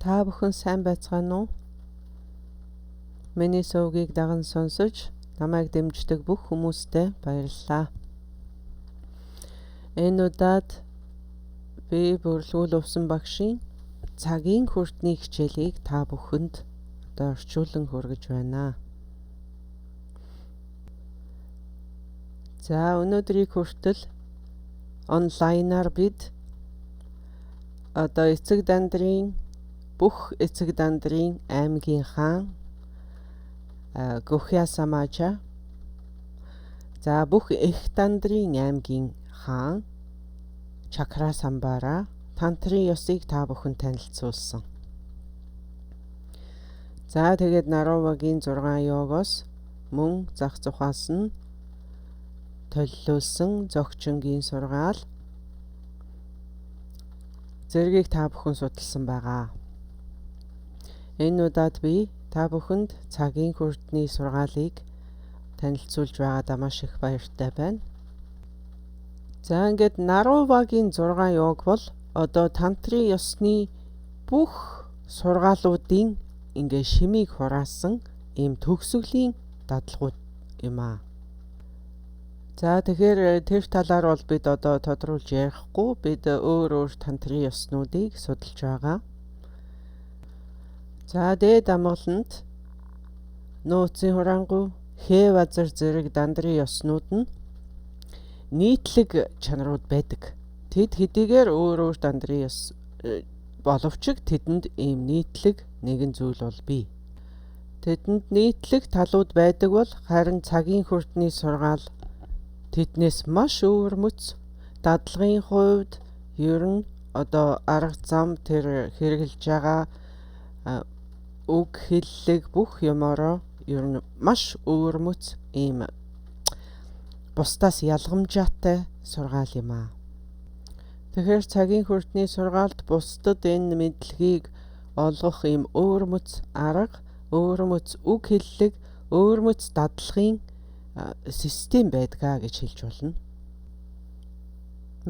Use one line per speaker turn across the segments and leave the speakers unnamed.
Та бүхэн сайн байцгаана уу? Миний сувгийг даган сонсож намайг дэмждэг бүх хүмүүстээ баярлалаа. Энэ удаад би Бүрлгүүл Увсан багшийн цагийн хүртний хичээлийг та бүхэнд одоо орчуулан хүргэж байна. За, өнөөдрийг хүртэл онлайнаар бид одоо эцэг дандрын бүх эцэг дандрын аймгийн хаан Гүхья Самажа, за бүх эх дандрын аймгийн хаан Чакра Самбара тантрын ёсыг та бүхэн танилцуулсан. За, тэгээд Наровагийн 6 йогоос мөн зах зухаас нь толилуулсан зогчингийн сургаал зэргийг та бүхэн судалсан байгаа. Энэ удаад би та бүхэнд цагийн хүрдний сургаалыг танилцуулж байгаадаа маш их баяртай байна. За, ингээд Наровагийн 6 йог бол одоо тантрын ёсны бүх сургаалуудын ингээ шимийг хураасан ийм төгсгөлийн дадлагууд юм аа. За, тэгэхээр тэр талаар бол бид одоо тодруулж ярихгүй, бид өөр өөр тантрын ёснуудыг судалж байгаа. За, дээд амгаланд нууцын хураангуй, хээ вазар зэрэг дандрын ёснууд нь нийтлэг чанарууд байдаг. Тэд хэдийгээр өөр өөр дандрын ёс боловч тэдэнд ийм нийтлэг нэгэн зүйл бол бий. Тэдэнд нийтлэг талууд байдаг бол харин цагийн хүрдний сургаал тэднээс маш өвөрмөц. Дадлагын хувьд ер нь одоо арга зам тэр хэрэглэж байгаа үг хэллэг бүх юмороо ер нь маш өвөрмөц ийм бусдаас ялгамжаатай сургаал юм аа. Тэгэхээр цагийн хүрдний сургаалд бусдад энэ мэдлэгийг олгох ийм өвөрмөц арга, өвөрмөц үг хэллэг, өвөрмөц дадлагын систем байдгаа гэж хэлж болно.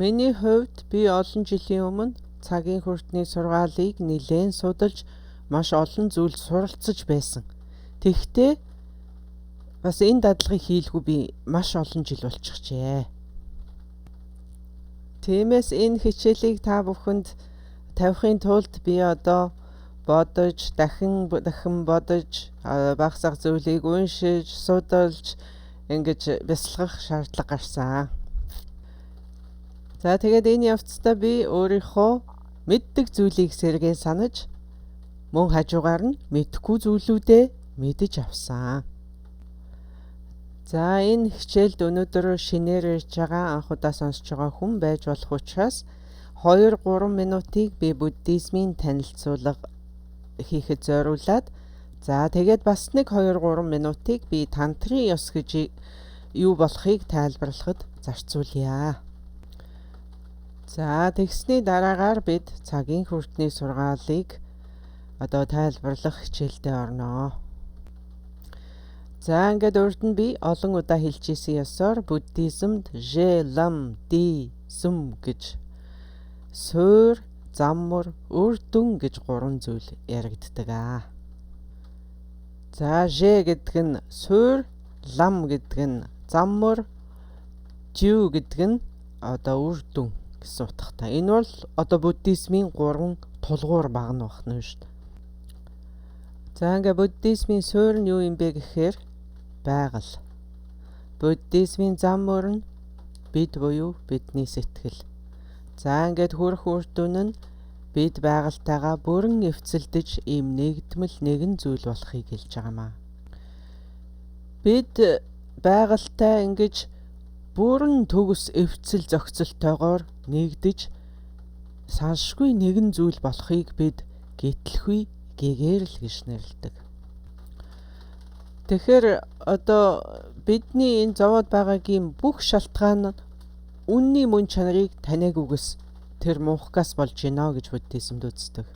Миний хувьд би олон жилийн өмнө цагийн хүрдний сургаалыг нэлээн судалж маш олон зүйл суралцаж байсан. Тэгэхдээ бас энэ дадлагыг хийлгүй би маш олон жил болчихжээ. Тиймээс энэ хичээлийг та бүхэнд тавихын тулд би одоо бодож, дахин дахин бодож, баг саг зүйлийг уншиж, судалж ингэж бясалгах шаардлага гарсан. За, тэгээд энэ явцдаа би өөрийнхөө мэддэг зүйлийг сэргээн санаж, мөн хажуугаар нь мэдэхгүй зүйлүүдээ мэдэж авсан. За, энэ хичээлд өнөөдөр шинээр ирж байгаа, анх удаа сонсож байгаа хүн байж болох учраас 2-3 минутыг би буддизмын танилцуулга хийхэд зориулаад, за тэгээд бас нэг 2-3 минутыг би тантрын ёс гэж юу болохыг тайлбарлахад зарцуулъя. За, тэгсний дараагаар бид цагийн хүрдний сургаалыг одоо тайлбарлах хичээлдээ орноо. За, ингээд урд нь би олон удаа хэлж ирсэн ёсоор буддизмд Ж, Лам, Ди, Сүм гэж суур, заммар, үр дүн гэж гурван зүйл яригддаг аа. За, Ж гэдэг нь суур, Лам гэдэг нь заммар, Жю гэдэг нь одоо үр дүн гэсэн утгатай. Энэ бол одоо буддизмын гурван тулгуур багна байна шүү дээ. За, ингээ буддизмын суур нь юу юм бэ гэхээр байгаль. Буддизмын зам мөр нь бид буюу бидний сэтгэл. За, ингээд хүрх үр дүн нь бид байгальтайгаа бүрэн эвцэлдэж ийм нэгдмэл нэгэн зүйл болохыг хэлж байгаа маа. Бид байгальтай ингэж бүрэн төгс эвцэл зохицолтойгоор нэгдэж салшгүй нэгэн зүйл болохыг бид гэтлэхүй гэгэрэл гэж нэрлэдэг. Тэгэхээр одоо бидний энэ зовоод байгаагийн бүх шалтгаан нь үнний мөн чанарыг таниагүйгээс тэр мунхгаас болж гинэ гэж буддизмд үздэг.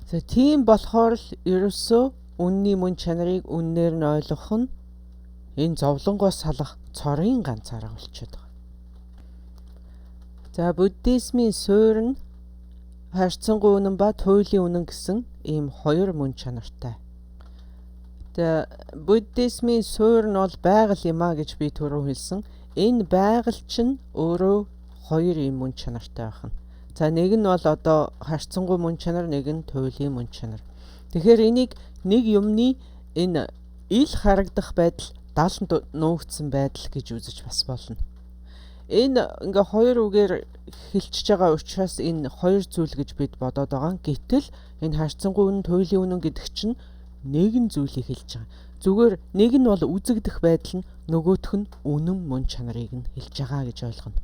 За, тийм болохоор л ерөөсөө үнний мөн чанарыг үннээр нь ойлгох нь энэ зовлонгоос салах цорын ганц арга болчиход байгаа. За, буддизмын суурь нь Харьцангуй үнэн ба туйлын үнэн гэсэн ийм хоёр мөн чанартай. Тэгээ буддизмын суурь нь бол байгаль юм а гэж би түрүү хэлсэн. Энэ байгаль чинь өөрөө хоёр ийм мөн чанартай байна. За нэг нь бол одоо харьцангуй мөн чанар, нэг нь туйлын мөн чанар. Тэгэхээр энийг нэг юмны энэ ил харагдах байдал, далд нуугдсан байдал гэж үзэж бас болно. Энэ ингээ хоёр үгээр хэлчихэж байгаа учраас энэ хоёр зүйл гэж бид бодоод байгаа. Гэтэл энэ харьцангуй үнэн, туйлын үнэн гэдэг чинь нэгэн зүйлийг хэлж байгаа. Зүгээр нэг нь бол үзэгдэх байдал нь, нөгөөх нь үнэн мөн чанарыг нь хэлж байгаа гэж ойлгоно.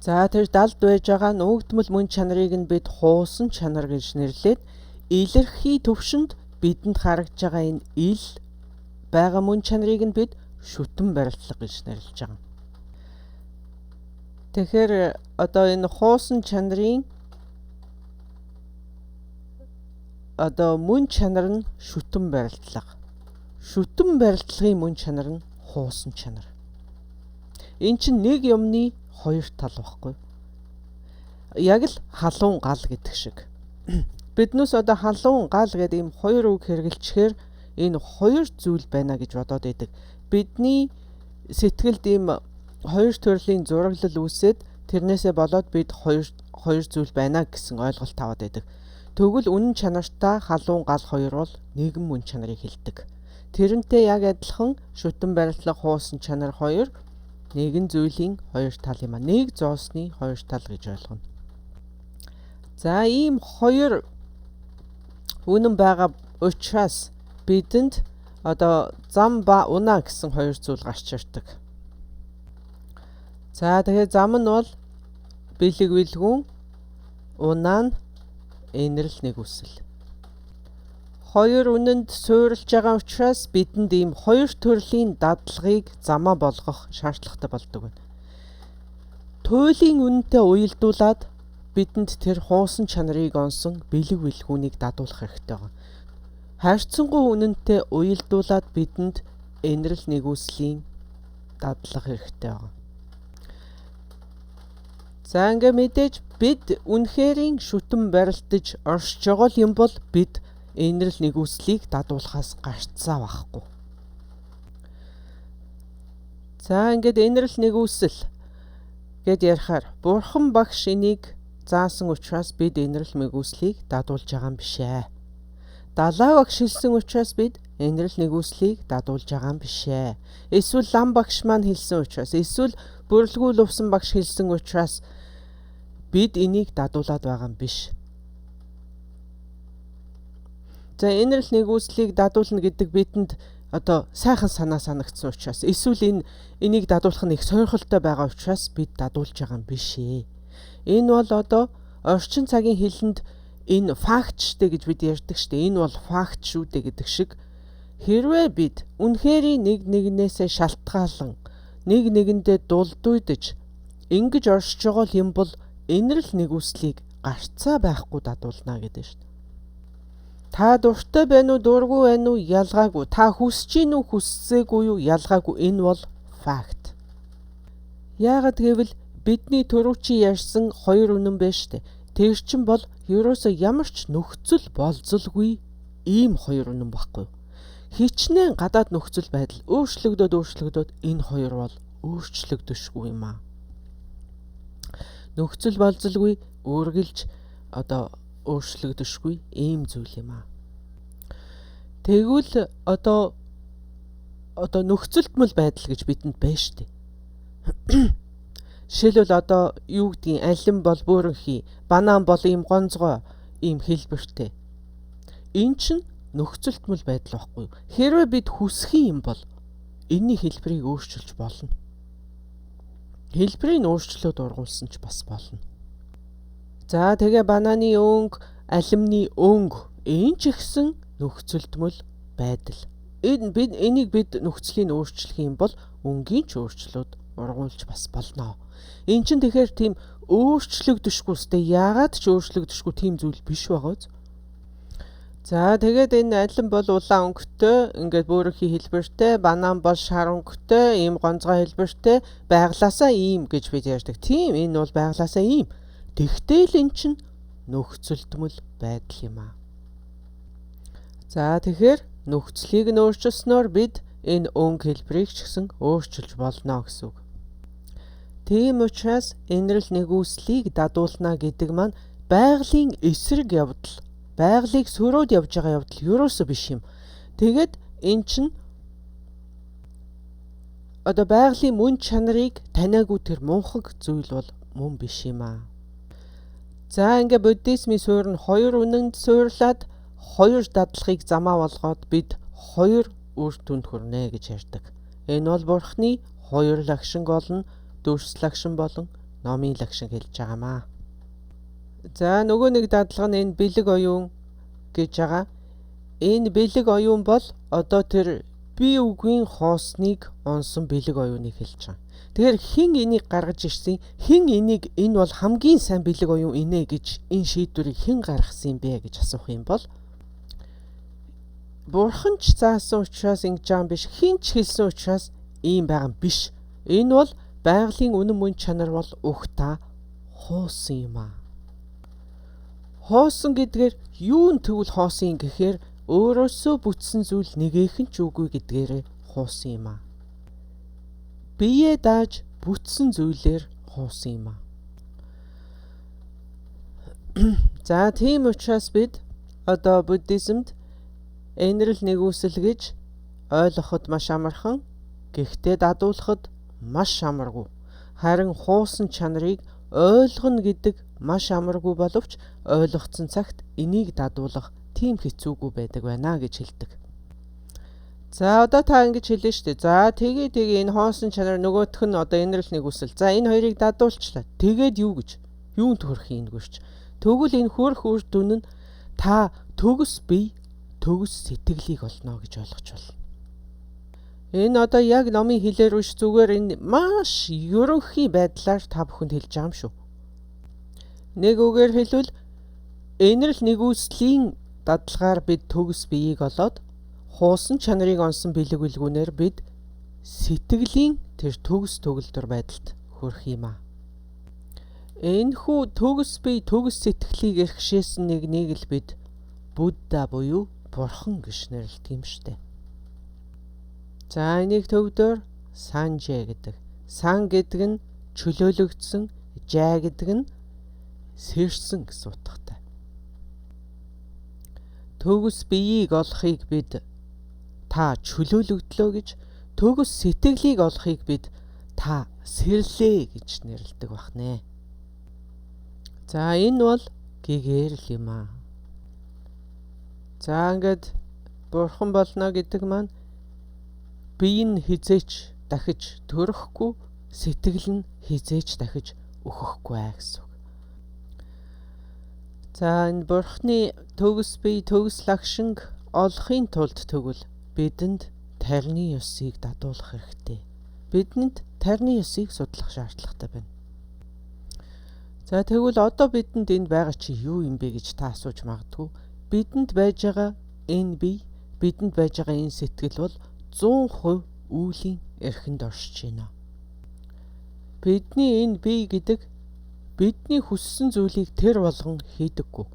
За тэр далд байж байгаа нуугдмал мөн чанарыг нь бид хуусан чанар гэж нэрлээд илэрхий төвшөнд бидэнд харагдж байгаа энэ ил байгаа мөн чанарыг нь бид шүтэн барилтлага гэж нэрлэж байгаа. Тэгэхээр одоо энэ хуусан чанарын одоо мөн чанар нь шүтэн барилтлага. Шүтэн барилтлагын мөн чанар нь хуусан чанар. Энэ чинь нэг юмны хоёр тал байхгүй. Яг л халуун гал гэдэг шиг. Биднээс одоо халуун гал гэдэг ийм хоёр үг хэрэгэлчихээр энэ хоёр зүйл байна гэж бодоод байдаг. Бидний сэтгэлд ийм хоёр төрлийн зураглал үүсээд тэрнээсээ болоод бид хоёр зүйл байна гэсэн ойлголт аваад байдаг. Тэгвэл үнэн чанартай халуун гал хоёр бол нэгэн мөн чанарыг хэлдэг. Тэрнтэй яг адилхан шүтэн барилтлага, хуусан чанар хоёр нэгэн зүйлийн хоёр тал юм а. Нэг зоосны хоёр тал гэж ойлгоно. За ийм хоёр үнэн байгаа учраас бидэнд одоо зам ба унаа гэсэн хоёр зүйл гарч ирдэг. За тэгэхээр зам нь бол бэлэг бэлгүүн, унаа нь энэрл нэгүсэл. Хоёр үнэнд суурилж байгаа учраас бидэнд ийм хоёр төрлийн дадлагыг замаа болгох шаардлагатай болдог байна. Туйлын үнэнтэй уялдуулаад бидэнд тэр хуусан чанарыг онсон бэлэг бэлгүүнийг дадуулах хэрэгтэй байгаа. Харьцангуй үнэнтэй уялдуулаад бидэнд энэрл нэгүслийн дадлага хэрэгтэй байгаа. За ингээ мэдээж бид үнэхэрийн шүтэн барилдаж оршиж байгаа юм бол бид энэрл нэгүслийг дадуулахаас гарцаа байхгүй. За ингээд энэрл нэгүсэл гэд ярихаар бурхан багш энийг заасан учраас бид энэрл нэгүслийг дадуулж байгаа юм биш ээ. Далаа багш хэлсэн учраас бид энэрл нэгүслийг дадуулж байгаа юм биш ээ. Эсвэл лам багш маань хэлсэн учраас, эсвэл бүрлгүй лувсан багш хэлсэн учраас бид энийг дадуулаад байгаа юм биш. За энэрл нэгүслийг дадуулна гэдэг бидэнд одоо сайхан санаа санагдсан учраас, эсвэл энийг дадуулах нь их сонирхолтой байгаа учраас бид дадуулж байгаа юм биш ээ. Энэ бол одоо орчин цагийн хэлэнд энэ факт штэ гэж бид ярьдаг штэ. Энэ бол факт шүү дээ гэдэг шиг хэрвээ бид үнэхээр нэг нэгнээсээ шалтгаалan нэг нэгэндээ дулдуйдаж ингэж оршиж байгаа юм бол энэрл нэгүслийг гарцаа байхгүй дадуулна гэдэг шүү дээ. Та дуртай байна уу, дургүй байна уу ялгаагүй. Та хүсэж гин үү, хүссээгүй юу ялгаагүй. Энэ бол факт. Яагаад гэвэл бидний түрүүчийн ярьсан хоёр үнэн байна шүү дээ. Тэр чинь бол ерөөсөө ямар ч нөхцөл болзолгүй ийм хоёр үнэн байхгүй. Хичнээн гадаад нөхцөл байдал өөрчлөгдөөд энэ хоёр бол өөрчлөгдөшгүй юм аа. Нөхцөл болзолгүй үргэлж одоо өөрчлөгдөшгүй ийм зүйл юм аа. Тэгвэл одоо нөхцөлтмөл байдал гэж бидэнд байна шүү дээ. Жишээлбэл одоо юу гэдгийг алим бол бөөрөнхий, банан бол ийм гонцгой ийм хэлбэртэй. Энэ чинь нөхцөлтмөл байдал байхгүй юу? Хэрвээ бид хүсэх юм бол энэний хэлбэрийг өөрчилж болно. Хэлбэрийг өөрчлөөд ургуулсан ч бас болно. За тэгээ бананы өнгө, алимны өнгө энэ ч ихсэн нөхцөлтмөл байдал. Энийг бид нөхцөлийн өөрчлөх юм бол өнгийн ч өөрчлөөд ургуулж бас болно. Энэ чинь тэгэхээр тийм өөрчлөгдөшгүй сте яагаад ч өөрчлөгдөшгүй тийм зүйл биш байгаа биз? За тэгээд энэ алим бол улаан өнгөтэй, ингээд бөөрөнхий хэлбэртэй, банан бол шар өнгөтэй, ийм гонцгой хэлбэртэй, байглаасаа ийм гэж бид ярьдаг. Тийм энэ бол байглаасаа ийм. Тэгтэл энэ чинь нөхцөлдмөл байдал юм аа. За тэгэхээр нөхцөлийг нь өөрчилснөөр бид энэ өнгө хэлбэрийг ч гэсэн өөрчилж болно гэсэн үг. Тийм учраас энэрэл нэгүслийг дадуулна гэдэг маань байгалийн эсрэг явдал, байгалийг сөрөөд явж байгаа явдал ерөөсөө биш юм. Тэгээд эн чинь одоо байгалийн мөн чанарыг таниагүй тэр мунхаг зүйл бол мөн биш юм аа. За ингээ буддизмын суурь нь хоёр үнэнд суурлаад хоёр дадлагыг замаа болгоод бид хоёр үр дүнд хүрнэ гэж ярьдаг. Энэ бол Бурхны хоёр лагшин голн, дүрс лагшин болон номын лагшин хэлж байгаамаа. За нөгөө нэг дадлага нь энэ бэлэг оюун гэж байгаа. Энэ бэлэг оюун бол одоо тэр бие үгийн хоосныг онсон бэлэг оюуныг хэлж байгаа. Тэгэхээр хэн энийг гаргаж ирсэн, хэн энийг энэ бол хамгийн сайн бэлэг оюун инэ гэж энэ шийдвэрийг хэн гаргасан юм бэ гэж асуух юм бол Бурхан ч заасан учраас ингэж байгаа юм биш, хэн ч хэлсэн учраас ийм байгаа юм биш. Энэ бол байгалийн үнэн мөн чанар бол угтаа хоосон юм аа. Хоосон гэдгээр юун тэгвэл хоосон юм гэхээр өөрөөсөө бүтсэн зүйл нэгэхэн ч үгүй гэдгээрээ хуусан юм аа. Биеэ дааж бүтсэн зүйлээр хуусан юм аа. За тийм учраас бид одоо буддизмд энэрэл нэгүсэл гэж ойлгоход маш амархан, гэхдээ дадуулахад маш амаргүй. Харин хуусан чанарыг ойлгоно гэдэг маш амаргүй боловч ойлгоцсон цагт энийг дадуулах тийм хэцүүгүй байдаг байна гэж хэлдэг. За одоо та ингэж хэлнэ шүү дээ. За тэгээ тэгээ энэ хоосон чанар нөгөөх нь одоо энэрэл нэгүсэл. За энэ хоёрыг дадуулчлаа. Тэгээд юу гэж? Юунд хүрэх юм гүрч? Тэгвэл энэ хүрэх үр дүн нь та төгс бие, төгс сэтгэлийг олно гэж ойлгож байна. Энэ одоо яг номын хэлээр биш, зүгээр энэ маш ерөнхий байдлаар та бүхэнд хэлж байгаа юм шүү. Нэг үгээр хэлбэл энэрэл нэгүслийн дадлагаар бид төгс биеийг олоод хуусан чанарыг онсон бэлэг бэлгүүнээр бид сэтгэлийн тэр төгс төгөлдөр байдалд хүрэх юм аа. Энэхүү төгс бие, төгс сэтгэлийг эрхшээсэн нэгнийг л бид Будда буюу Бурхан гэж нэрлэдэг юм штэ. За энийг төвдөр санжэ гэдэг. Сан гэдэг нь чөлөөлөгдсөн, жай гэдэг нь сэрсэн гэсэн утгатай. Төгс биеийг олохыг бид та чөлөөлөгдлөө гэж, төгс сэтгэлийг олохыг бид та сэрлээ гэж нэрлэдэг бахнэ. За энэ бол гэгэрэл юм аа. За ингээд бурхан болно гэдэг маань бие нь хизээч дахиж төрөхгүй, сэтгэл нь хизээч дахиж өөхөхгүй аа гэсэн үг. За энэ бурхны төгс бие, төгс лагшинг олохын тулд тэгвэл бидэнд тарны ёсыг дадуулах хэрэгтэй. Бидэнд тарны ёсыг судлах шаардлагатай байна. За тэгвэл одоо бидэнд энд байгаа чи юу юм бэ гэж та асууж магадгүй. Бидэнд байж байгаа энэ бие, бидэнд байж байгаа энэ сэтгэл бол 100% үүлийн эрхэнд оршиж байна. Бидний энэ бие гэдэг бидний хүссэн зүйлийг тэр болгон хийдэггүй.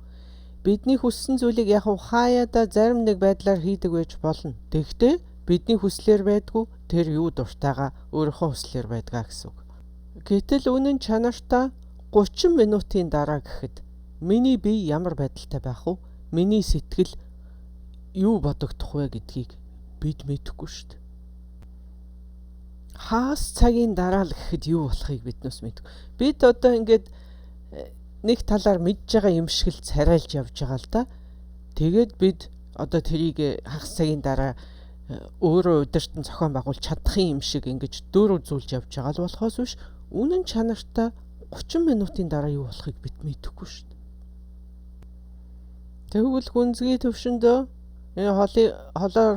Бидний хүссэн зүйлийг яг хаяада зарим нэг байдлаар хийдэг байж болно. Тэгэхдээ бидний хүслээр байдгүй, тэр юу дуртайгаа өөрийнхөө хүслээр байдгаа гэсэн үг. Гэтэл үнэн чанартаа 30 минутын дараа гэхэд миний бие ямар байдалтай байх вэ? Миний сэтгэл юу бодогдох вэ гэдгийг бид мэдэхгүй шүү дээ. Хаас цагийн дараа л гэхэд юу болохыг биднээс мэдгүй. Бид одоо ингээд нэг талаар мэдж байгаа юм шиг л царайлж явж байгаа л да. Тэгээд бид одоо тэрийг хагас цагийн дараа өөрөө удирдан зохион байгуулж чадах юм шиг ингэж дөр үзүүлж явж байгаа л болохоос биш, үнэн чанартай 30 минутын дараа юу болохыг бид мэдэхгүй шүү дээ. Тэгвэл гүнзгий төвшөндөө энэ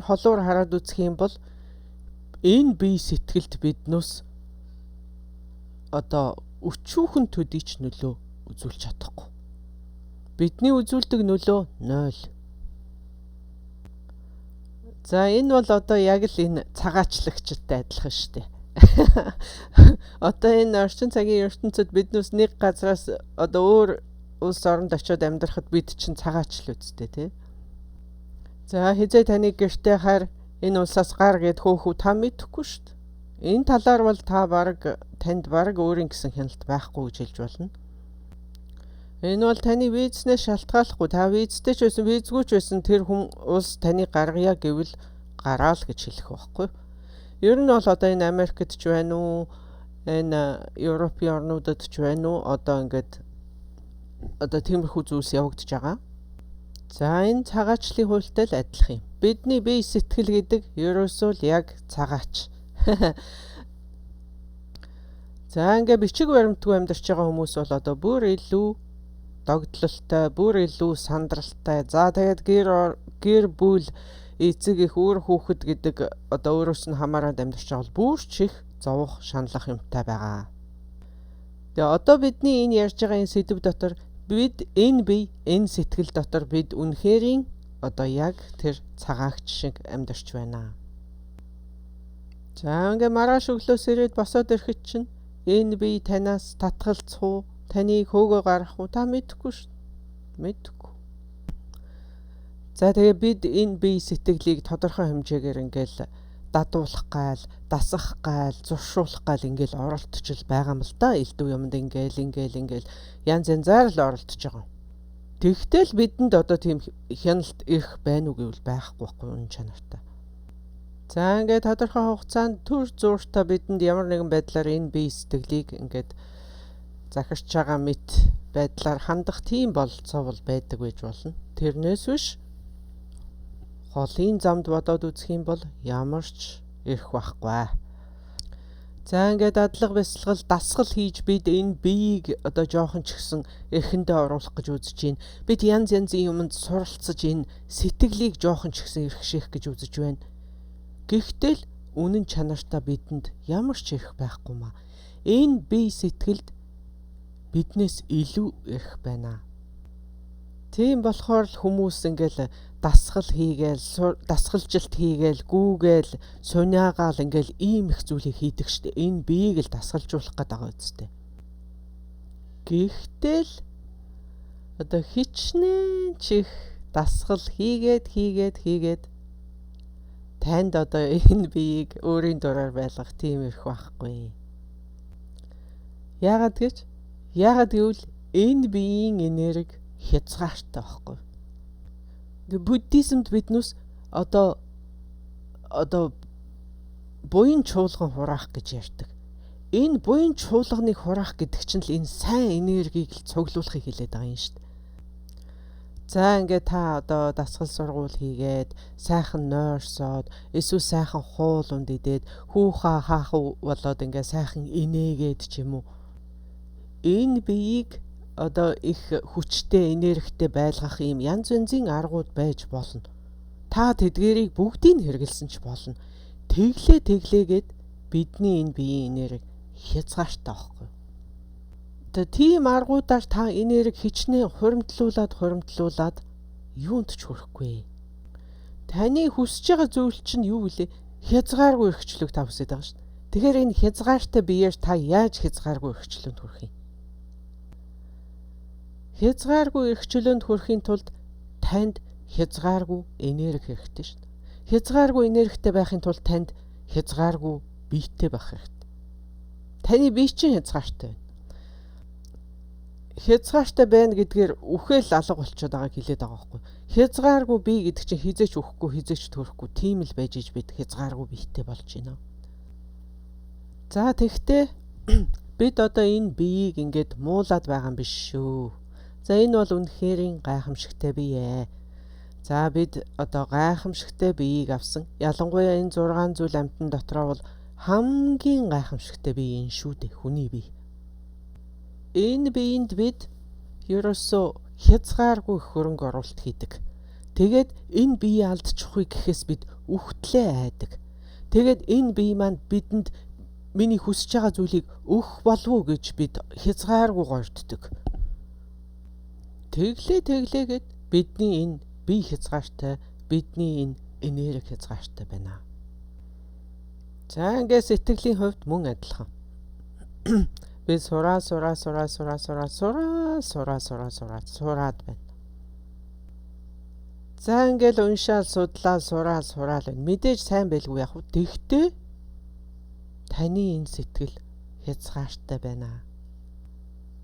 холоор хараад үзэх юм бол энэ бие сэтгэлд биднээс одоо өчүүхэн төдий ч нөлөө үзүүлж чадахгүй. Бидний үзүүлдэг нөлөө 0. За энэ бол одоо яг л энэ цагаачлагчтай адилхан шүү дээ. Одоо энэ орчин цагийн ертөнцид биднээс нэг газраас одоо өөр улс оронд очиод амьдрахад бид чинь цагаач л үсттэй тий. За хизээ таныг гэртээ хаар энэ улсаас гар гэд хөөхөв та мэдэхгүй шүү дээ. Энэ талаар бол та бараг танд бараг өөрийн гэсэн хяналт байхгүй гэж хэлж болно. Энэ бол таны визнээс шалтгааллахгүй. Та визтэй ч байсан, визгүй ч байсан тэр хүн улс таныг гаргая гэвэл гараал гэж хэлэх байхгүй. Ер нь бол одоо энэ Америкт ч байна уу, энэ Европын орнуудад ч байна уу, одоо ингээд одоо тиймэрхүү зүйлс явагдаж байгаа. За энэ цагаачлалын хуультай л адилхан юм. Бидний бие сэтгэл гэдэг ерөөсөө л яг цагаач. За ингээ бичиг баримтгүй амьдарч байгаа хүмүүс бол одоо бүр илүү догдлолтой, бүр илүү сандралтай. За тэгээд гэр бүл, эцэг их, үр хүүхэд гэдэг одоо өөрөөс нь хамааран амьдарч байгаа бол бүр ч их зовох, шаналлах юмтай байгаа. Тэгээ одоо бидний энэ ярьж байгаа энэ сэдв дотор бид энэ бие, энэ сэтгэл дотор бид үнэхэрийн одоо яг тэр цагаагч шиг амьдарч байна. За ингээ маргааш өглөөс ирээд босоод ирэхэд чинь энэ бие танаас татгалцах уу, таныг хөөгөө гаргах уу та мэдэхгүй шүү. Мэдэхгүй. За тэгээ бид энэ бие сэтгэлийг тодорхой хэмжээгээр ингээл дадуулах гайл, дасах гайл, зуршуулах гайл ингээл оролдож байгаа юм л да. Элдв юмд ингээл ингээл ингээл янз янзаар л оролдож байгаа. Тэгтэл бидэнд одоо тийм хяналт ирэх байна уу гэвэл байхгүй байхгүй үнэн чанартай. За ингээд тодорхой хугацаанд төр зууртаа бидэнд ямар нэгэн байдлаар энэ бие сэтгэлийг ингээд захирч байгаа мэт байдлаар хандах тийм бололцоо бол байдаг байж болно. Тэрнээс биш холын замд бодоод үзэх юм бол ямар ч эрх байхгүй. За ингээд дадлага бясалгал дасгал хийж бид энэ биеийг одоо жоохон ч гэсэн эрхэндээ оруулах гэж үзэж байна. Бид янз янзын юмд суралцаж энэ сэтгэлийг жоохон ч гэсэн эрхшээх гэж үзэж байна. Гэхдээ л үнэн чанартаа бидэнд ямар ч эрх байхгүй маа. Энэ бие сэтгэлд биднээс илүү эрх байна. Тийм болохоор л хүмүүс ингээл дасгал хийгээл, дасгалжилт хийгээл, гүүгээл, суниагаал ингээл ийм их зүйлийг хийдэг штэ. Энэ биеийг л дасгалжуулах гээд байгаа үсттэй. Гэхдээ л одоо хичнээн ч их дасгал хийгээд хийгээд хийгээд танд одоо энэ биеийг өөрийн дураар байлгах тийм эрх байхгүй. Яагаад гэж? Яагаад гэвэл энэ биеийн энерги хязгаартай байхгүй. Буддизмд биднээс одоо буян чуулган хураах гэж ярьдаг. Энэ буян чуулганыг хураах гэдэг чинь л энэ сайн энергийг л цуглуулахыг хэлээд байгаа юм шүү дээ. За ингээд та одоо дасгал сургууль хийгээд сайхан нойрсоод эсвэл сайхан хуул унд идээд хүүхаа хаах болоод ингээд сайхан инээгээд ч юм уу. Энэ биеийг одоо их хүчтэй энергитэй байлгах ийм янз янзын аргууд байж болно. Та тэдгэрийг бүгдийг нь хэрэгэлсэн ч болно. Тэглээ тэглээгээд бидний энэ биеийн энерги хязгаартай байхгүй. Тэгээ тийм аргуудаар та энерги хичнээн хуримтлуулад юунд ч хүрэхгүй. Таны хүсэж байгаа зүйл чинь юу вэ? Хязгааргүй эрхчлөөг та хүсэж байгаа шүү дээ. Тэгэхээр энэ хязгаартай биеэр та яаж хязгааргүй эрхчлөөнд хүрэх юм? Хязгааргүй эрхчлөөнд хүрэхийн тулд танд хязгааргүй энерги хэрэгтэй шүү дээ. Хязгааргүй энергитэй байхын тулд танд хязгааргүй биетэй байх хэрэгтэй. Таны бие чинь хязгаартай байна. Хязгаартай байна гэдгээр үхэл алга болчиход байгааг хэлээд байгаа байхгүй. Хязгааргүй бие гэдэг чинь хизээч үхэхгүй, хизээч төрөхгүй тийм л байж иж бид хязгааргүй биетэй болж байна. За тэгтээ бид одоо энэ биеийг ингээд муулаад байгаа юм биш шүү. За энэ бол үнэхэрийн гайхамшигтай бие. За бид одоо гайхамшигтай биеийг авсан. Ялангуяа энэ 6 зүйл амьтан дотроо бол хамгийн гайхамшигтай бие энэ шүү дээ, хүний бие. Энэ биеинд бид ерөөсөө хязгааргүй хөрөнгө оруулалт хийдэг. Тэгээд энэ бие алдчихгүй гэхээс бид үхтлээ айдаг. Тэгээд энэ бие маань бидэнд миний хүсэж байгаа зүйлийг өгөх болов уу гэж бид хязгааргүй горддог. Тэглээ тэглээгээд бидний энэ бие хязгаартай, бидний энэ энерги хязгаартай байна. За ингээд сэтгэлийн хувьд мөн адилхан. Би сураа сураа сураа сураа сураа сураа сураа сураа сураа сураад байна. За ингээл уншаал судлаа сураа сураал байна. Мэдээж сайн байлгүй яг уу. Тэгтээ таны энэ сэтгэл хязгаартай байна.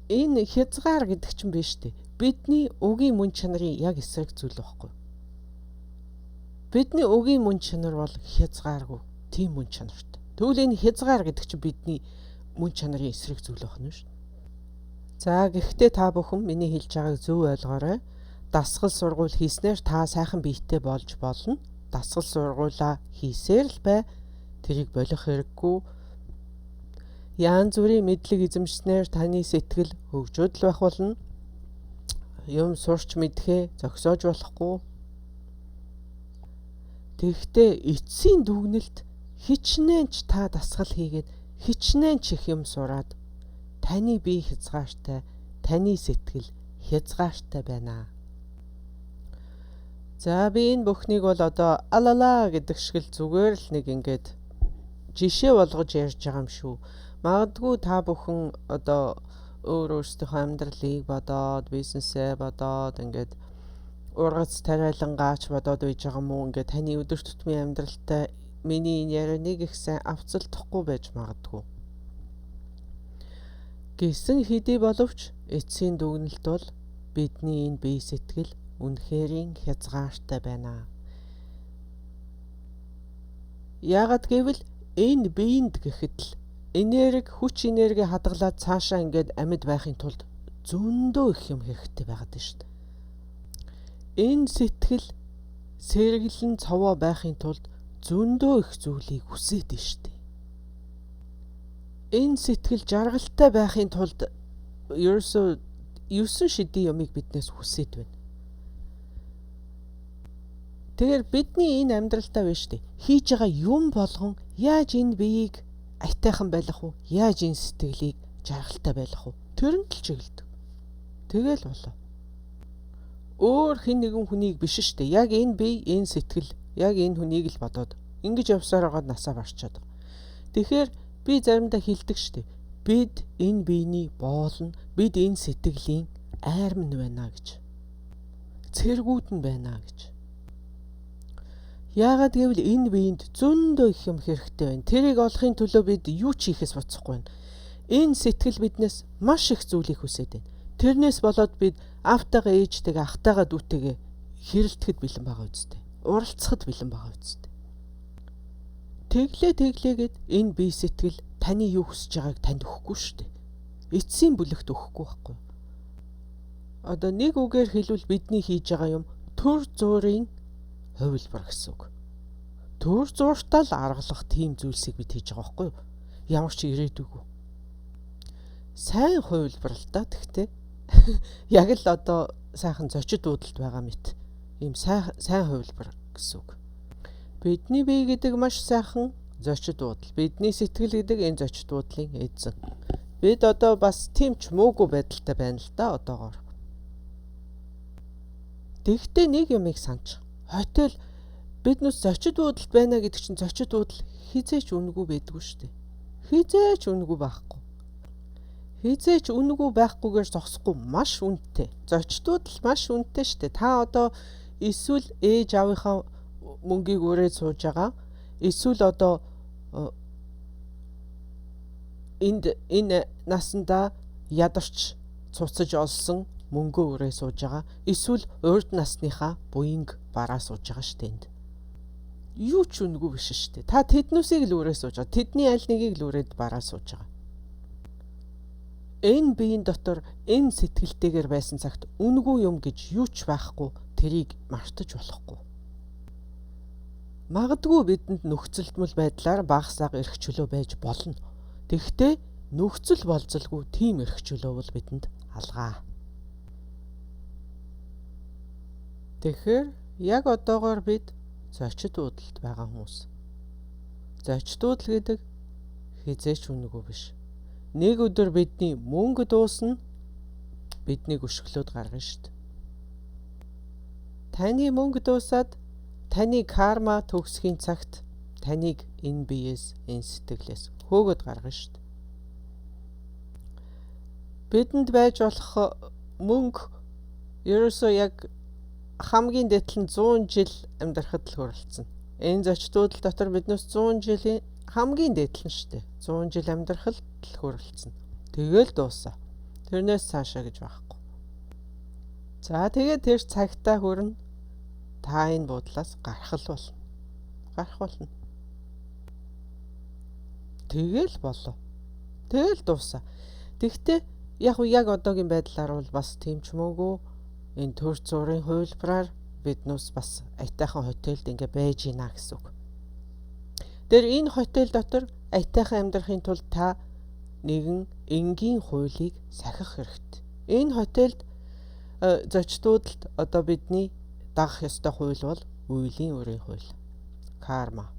Энэ хязгаар гэдэг чинь биш үү? Бидний үгийн мөн чанарын яг эсрэг зүйл байхгүй. Бидний үгийн мөн чанар бол хязгааргүй тийм мөн чанартай. Тэгвэл энэ хязгаар гэдэг чинь бидний мөн чанарын эсрэг зүйл байна шүү. За гэхдээ та бүхэн миний хэлж байгааг зөв ойлгоорой. Дасгал сургууль хийснээр та сайхан биетэй болж болно. Дасгал сургуулаа хийсээр л бай. Тэрийг болох хэрэггүй. Янз бүрийн мэдлэг эзэмшснээр таны сэтгэл хөгжөөд л байх болно. Юм сурч мэдхээ зогсоож болохгүй. Тэгэхдээ эцсийн дүгнэлт хичнээн ч та дасгал хийгээд хичнээн ч их юм сураад таны бие хязгаартай, таны сэтгэл хязгаартай байна. За би энэ бүхнийг бол одоо алала гэдэг шиг л зүгээр л нэг ингээд жишээ болгож ярьж байгаа юм шүү. Магадгүй та бүхэн одоо өөр өөрсдийнхөө амьдралыг бодоод, бизнесээ бодоод ингээд ургац тариалангаач бодоод байж байгаа мó ингээд таны өдөр тутмын амьдралтай миний энэ яриа нэг их сайн авцалдахгүй байж магадгүй. Гэсэн хэдий боловч эцсийн дүгнэлт бол бидний энэ бие сэтгэл үнэхэрийн хязгаартай байна. Яагаад гэвэл энэ биеинд гэхэд л энерги, хүч энерги хадгалаад цаашаа ингээд амьд байхын тулд зөндөө их юм хэрэгтэй байгаад байна шүү дээ. Энэ сэтгэл сэргэлэн цовоо байхын тулд зөндөө их зүйлийг хүсээд байна шүү дээ. Энэ сэтгэл жаргалтай байхын тулд ерөөсөө 9 шидийн юмыг биднээс хүсээд байна. Тэгэхээр бидний энэ амьдралдаа биш үү? Хийж байгаа юм болгон яаж энэ биеийг аятайхан байлгах уу? Яаж энэ сэтгэлийг жаргалтай байлгах уу? Тэрэнд л чиглэдэг. Тэгэл болоо. Өөр хэн нэгэн хүнийг биш шүү дээ. Яг энэ бие, энэ сэтгэл, яг энэ хүнийг л бодоод ингэж явсаар байгаад насаа барчаад. Тэгэхээр би заримдаа хэлдэг шүү дээ. Бид энэ биений боол нь, бид энэ сэтгэлийн айрам нь байна гэж. Цэргүүд нь байна гэж. Яагаад гэвэл энэ биеинд зөндөө их юм хэрэгтэй байна. Тэрийг олохын төлөө бид юу ч хийхээс буцахгүй байна. Энэ сэтгэл биднээс маш их зүйлийг хүсээд байна. Тэрнээс болоод бид аавтайгаа, ээжтэйгээ, ахтайгаа, дүүтэйгээ хэрэлдэхэд бэлэн байгаа үсттэй. Уралцахад бэлэн байгаа үсттэй. Тэглээ тэглээгээд энэ бие сэтгэл таны юу хүсэж байгааг танд өгөхгүй шүү дээ. Эцсийн бүлэгт өгөхгүй байхгүй. Одоо нэг үгээр хэлбэл бидний хийж байгаа юм төр зуурын хувилбар гэсэн үг. Төр зууртаа л аргалах тийм зүйлсийг бид хийж байгаа байхгүй юу? Ямар ч ирээдүйгүй. Сайн хувилбар л да тэгтээ. Яг л одоо сайхан зочид буудалд байгаа мэт ийм сайн хувилбар гэсэн үг. Бидний бие гэдэг маш сайхан зочид буудал. Бидний сэтгэл гэдэг энэ зочид буудлын эзэн. Бид одоо бас тийм ч муугүй байдалтай байна л да одоогоор. Тэгтээ нэг юмыг санаж. Хотел бид нүс зочид буудалд байна гэдэг чинь зочид буудал хизээч үнэгүй байдгүй шүү дээ. Хизээч үнэгүй байхгүй. Хизээч үнэгүй байхгүйгээр зогсохгүй маш үнэтэй. Зочдууд л маш үнэтэй шүү дээ. Та одоо эсвэл ээж аавынхаа мөнгийг үрээд сууж байгаа. Эсвэл одоо энд энэ насандаа ядарч цуцаж олсон мөнгөө үрээ сууж байгаа. Эсвэл урд насныхаа буянг бараа сууж байгаа шүү дээ энд. Юу ч үнэгүй биш шүү дээ. Та тэднүүсийг л үрээ сууж байгаа. Тэдний аль нэгийг л үрээд бараа сууж байгаа. Энэ биеийн дотор энэ сэтгэлтэйгээр байсан цагт үнэгүй юм гэж юу ч байхгүй, тэрийг мартаж болохгүй. Магадгүй бидэнд нөхцөлдмөл байдлаар баг саг эрх чөлөө байж болно. Тэгэхдээ нөхцөл болзолгүй тийм эрх чөлөө бол бидэнд алгаа. Тэгэхээр яг одоогоор бид зочид буудалд байгаа хүмүүс. Зочид буудал гэдэг хизээч үнэгүй биш. Нэг өдөр бидний мөнгө дуусна, биднийг өшөглөөд гаргана шүү дээ. Таны мөнгө дуусаад таны карма төгсөхийн цагт таныг энэ биеэс, энэ сэтгэлээс хөөгөөд гаргана шүү дээ. Бидэнд байж болох мөнгө ерөөсөө яг хамгийн дээд нь 100 жил амьдрахад л хүрэлцэнэ. Энэ зочдуудал дотор биднээс 100 жилийн хамгийн дээд нь шүү дээ. 100 жил амьдрахад л хүрэлцэнэ. Тэгэл дуусаа. Тэрнээс цаашаа гэж байхгүй. За тэгээд тэр цагтаа хүрнэ. Та энэ буудлаас гарах л болно. Гарах болно. Тэгэл болоо. Тэгэл дуусаа. Тэгтээ яг одоогийн байдлаар бол бас тийм ч мөөгөө энэ төр зургийн хувилбараар биднээс бас аятайхан хотелд ингээ байж гинэ гэсэн үг. Тэр энэ хотел дотор аятайхан амьдрахын тулд та нэгэн энгийн хуулийг сахих хэрэгтэй. Энэ хотелд зочдуудад одоо бидний дагах ёстой хууль бол үйлийн үрийн хууль. Карма.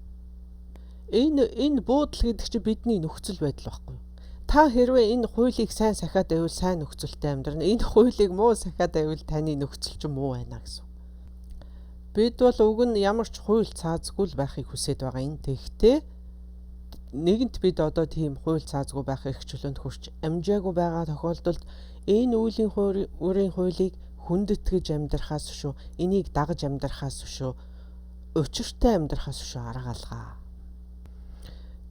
Энэ буудал гэдэг чинь бидний нөхцөл байдал байхгүй юу? Та хэрвээ энэ хуулийг сайн сахиад байвал сайн нөхцөлтэй амьдрна. Энэ хуулийг муу сахиад байвал таны нөхцөл чинь муу байна гэсэн. Бид бол уг нь ямар ч хууль цаазгүй л байхыг хүсэж байгаа юм. Тэгэхдээ нэгэнт бид одоо тийм хууль цаазгүй байх эрх чөлөөнд хүрч амжаагүй байгаа тохиолдолд энэ үйлийн үрийн хуулийг хүндэтгэж амьдрахаас өшөө, энийг дагаж амьдрахаас өшөө, учиртай амьдрахаас өшөө арга алгаа.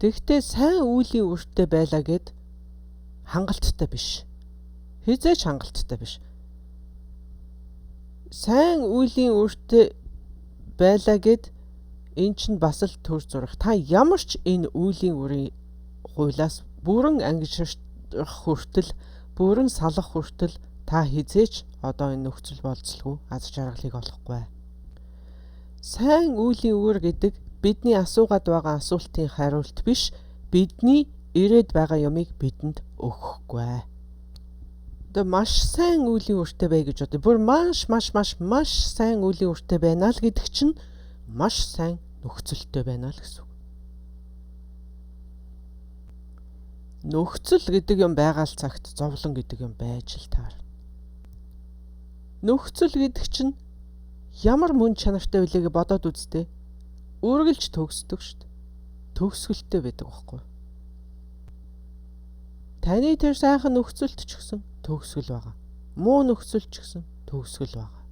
Тэгэхдээ сайн үйлийн үртэй байлаа гэд хангалттай биш. Хэзээ ч хангалттай биш. Сайн үйлийн үртэй байлаа гэд эн чинь бас л төр зурах. Та ямар ч энэ үйлийн үрийн хуулиас бүрэн ангижрах хүртэл, бүрэн салах хүртэл та хэзээ ч одоо энэ нөхцөл болцолгүй аз жаргалыг олохгүй. Сайн үйлийн үр гэдэг бидний асуугаад байгаа асуултын хариулт биш, бидний ирээд байгаа юмыг бидэнд өгөхгүй. Одоо маш сайн үйлийн үртэй бай гэж бодъё. Бүр маш маш маш маш сайн үйлийн үртэй байна л гэдэг чинь маш сайн нөхцөлтэй байна л гэсэн үг. Нөхцөл гэдэг юм байгаа л цагт зовлон гэдэг юм байж л таар. Нөхцөл гэдэг чинь ямар мөн чанартай билегээ бодоод үзтээ. Үргэлж төгсдөг шүү дээ. Төгсгөлтэй байдаг байхгүй. Таны тэр сайхан нөхцөлт ч гэсэн төгсгөл байгаа. Муу нөхцөлт ч гэсэн төгсгөл байгаа.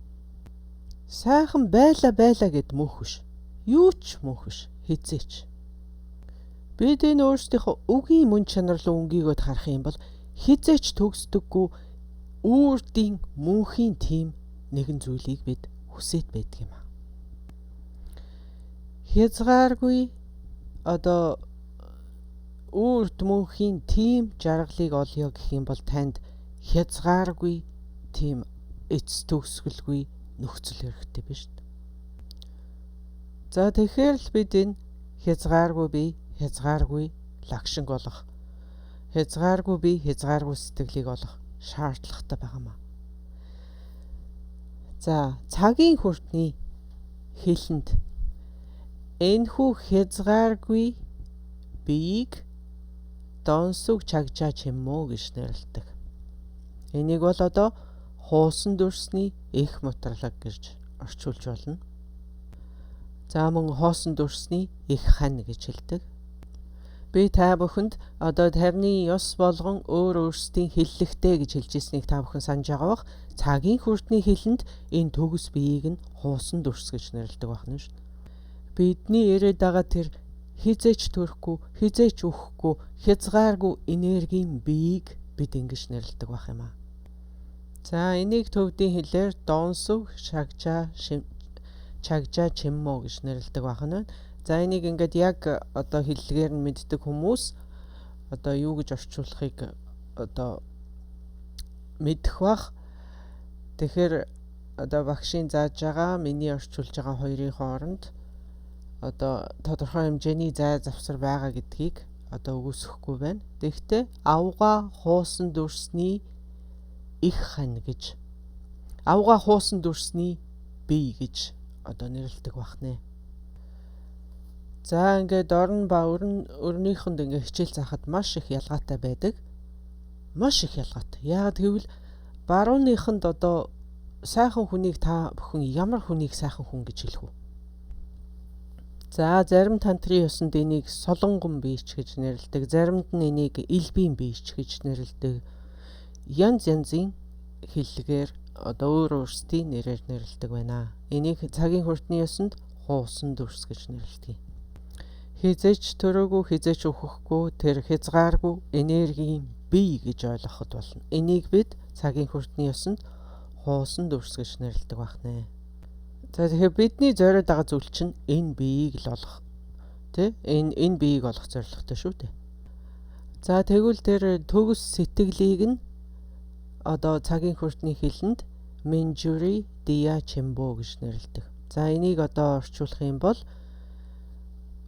Сайхан байла байла гэд мөнх биш. Юу ч мөнх биш. Хизээч. Бид энэ өөрсдийнхөө үгийн мөн чанар руу өнгийгөөд харах юм бол хизээч төгсдөггүй үүрдийн мөнхийн тийм нэгэн зүйлийг бид хүсээд байдаг юм аа. Хязгааргүй одоо үүрд мөнхийн тийм жаргалыг олё гэх юм бол танд хязгааргүй тийм эц төгсгөлгүй нөхцөл хэрэгтэй биш. За тэгэхээр л бид энэ хязгааргүй бие, хязгааргүй лагшинг олох, хязгааргүй бие, хязгааргүй сэтгэлийг олох шаардлагатай байгаа маа. За цагийн хүртний хэлэнд энэхүү хязгааргүй биеийг донсуг чагжаа чиммөө гэж нэрлэдэг. Энийг бол одоо хуусан дүрсний их мутарлаг гэж орчуулж болно. За мөн хоосон дүрсний их хань гэж хэлдэг. Би та бүхэнд одоо тарны ёс болгон өөр өөрсдийн хиллэгтэй гэж хэлж ирснийг та бүхэн санаж байгаа бах. Цагийн хүртний хилэнд энэ төгс биеийг нь хуусан дүрс гэж нэрлэдэг байна шүү. Бидний яриад байгаа тэр хизээч төрөхгүй, хизээч өхгүй, хязгааргүй энергийн биеийг бид ингэж нэрлэдэг байх юм аа. За энийг төвдийн хэлээр донсуг шагжаа чагжаа чиммөө гэж нэрлэдэг байх нь байна. За энийг ингээд яг одоо хэллэгээр нь мэддэг хүмүүс одоо юу гэж орчуулахыг одоо мэдэх бах. Тэгэхээр одоо багшийн зааж байгаа, миний орчуулж байгаа хоёрын хооронд одоо тодорхой хэмжээний зай завсар байгаа гэдгийг одоо үгүйсэхгүй байна. Тэгэхдээ авгаа хуусан дүрсний их хань гэж, авгаа хуусан дүрсний бие гэж одоо нэрлэдэг байх нэ. За ингээд орон ба өрнийхэнд ингээд хичээл заахад маш их ялгаатай байдаг. Маш их ялгаатай. Яагаад гэвэл барууныханд одоо сайхан хүнийг та бүхэн ямар хүнийг сайхан хүн гэж хэлэх вэ? За зарим тантрын ёсонд энийг солонгон бийч гэж нэрлэдэг. Заримд нь энийг элбийн бийч гэж нэрлэдэг. янз янзын хэллэгээр одоо өөр өөрсдийн нэрээр нэрлэдэг байна. Энийг цагийн хүртний ёсонд хуусан дүрс гэж нэрлэдэг. Хизээч төрөөгүй, хизээч өөхөхгүй, тэр хязгааргүй энергийн бие гэж ойлгоход болно. Энийг бид цагийн хүртний ёсонд хуусан дүрс гэж нэрлэдэг байх нэ. За тэгэхээр бидний зориод байгаа зүйл чинь энэ биеийг л олох, тий? Энэ биеийг олох зорилготой шүү дээ. За тэгвэл тэр төгс сэтгэлийг нь одоо цагийн хүртний хэлэнд Минжури Диа Чимбо гэж нэрлэдэг. За энийг одоо орчуулах юм бол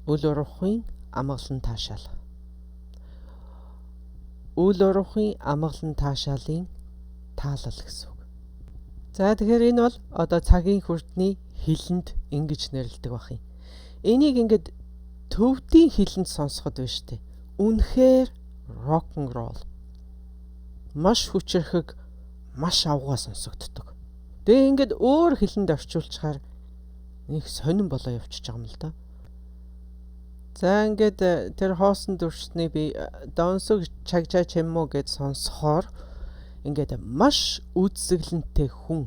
үл урвахын амгалан таашаал. Үл урвахын амгалан таашаалын таалал гэсэн үг. За тэгэхээр энэ бол одоо цагийн хүртний хэлэнд ингэж нэрлэдэг байх юм. Энийг ингээд төвдийн хэлэнд сонсоход байна шүү дээ. Үнэхээр rock and roll. Маш хүчирхэг, маш авгаа сонсогддог. Тэгээ ингээд өөр хэлэнд орчуулчихаар нэг сонин болоо явчихж байгаа юм л да. За ингээд тэр хоосон дүрсний би Донсог чагжаа чиммүү гэд сонсохоор ингээд маш үдсэглэнтэй хүн,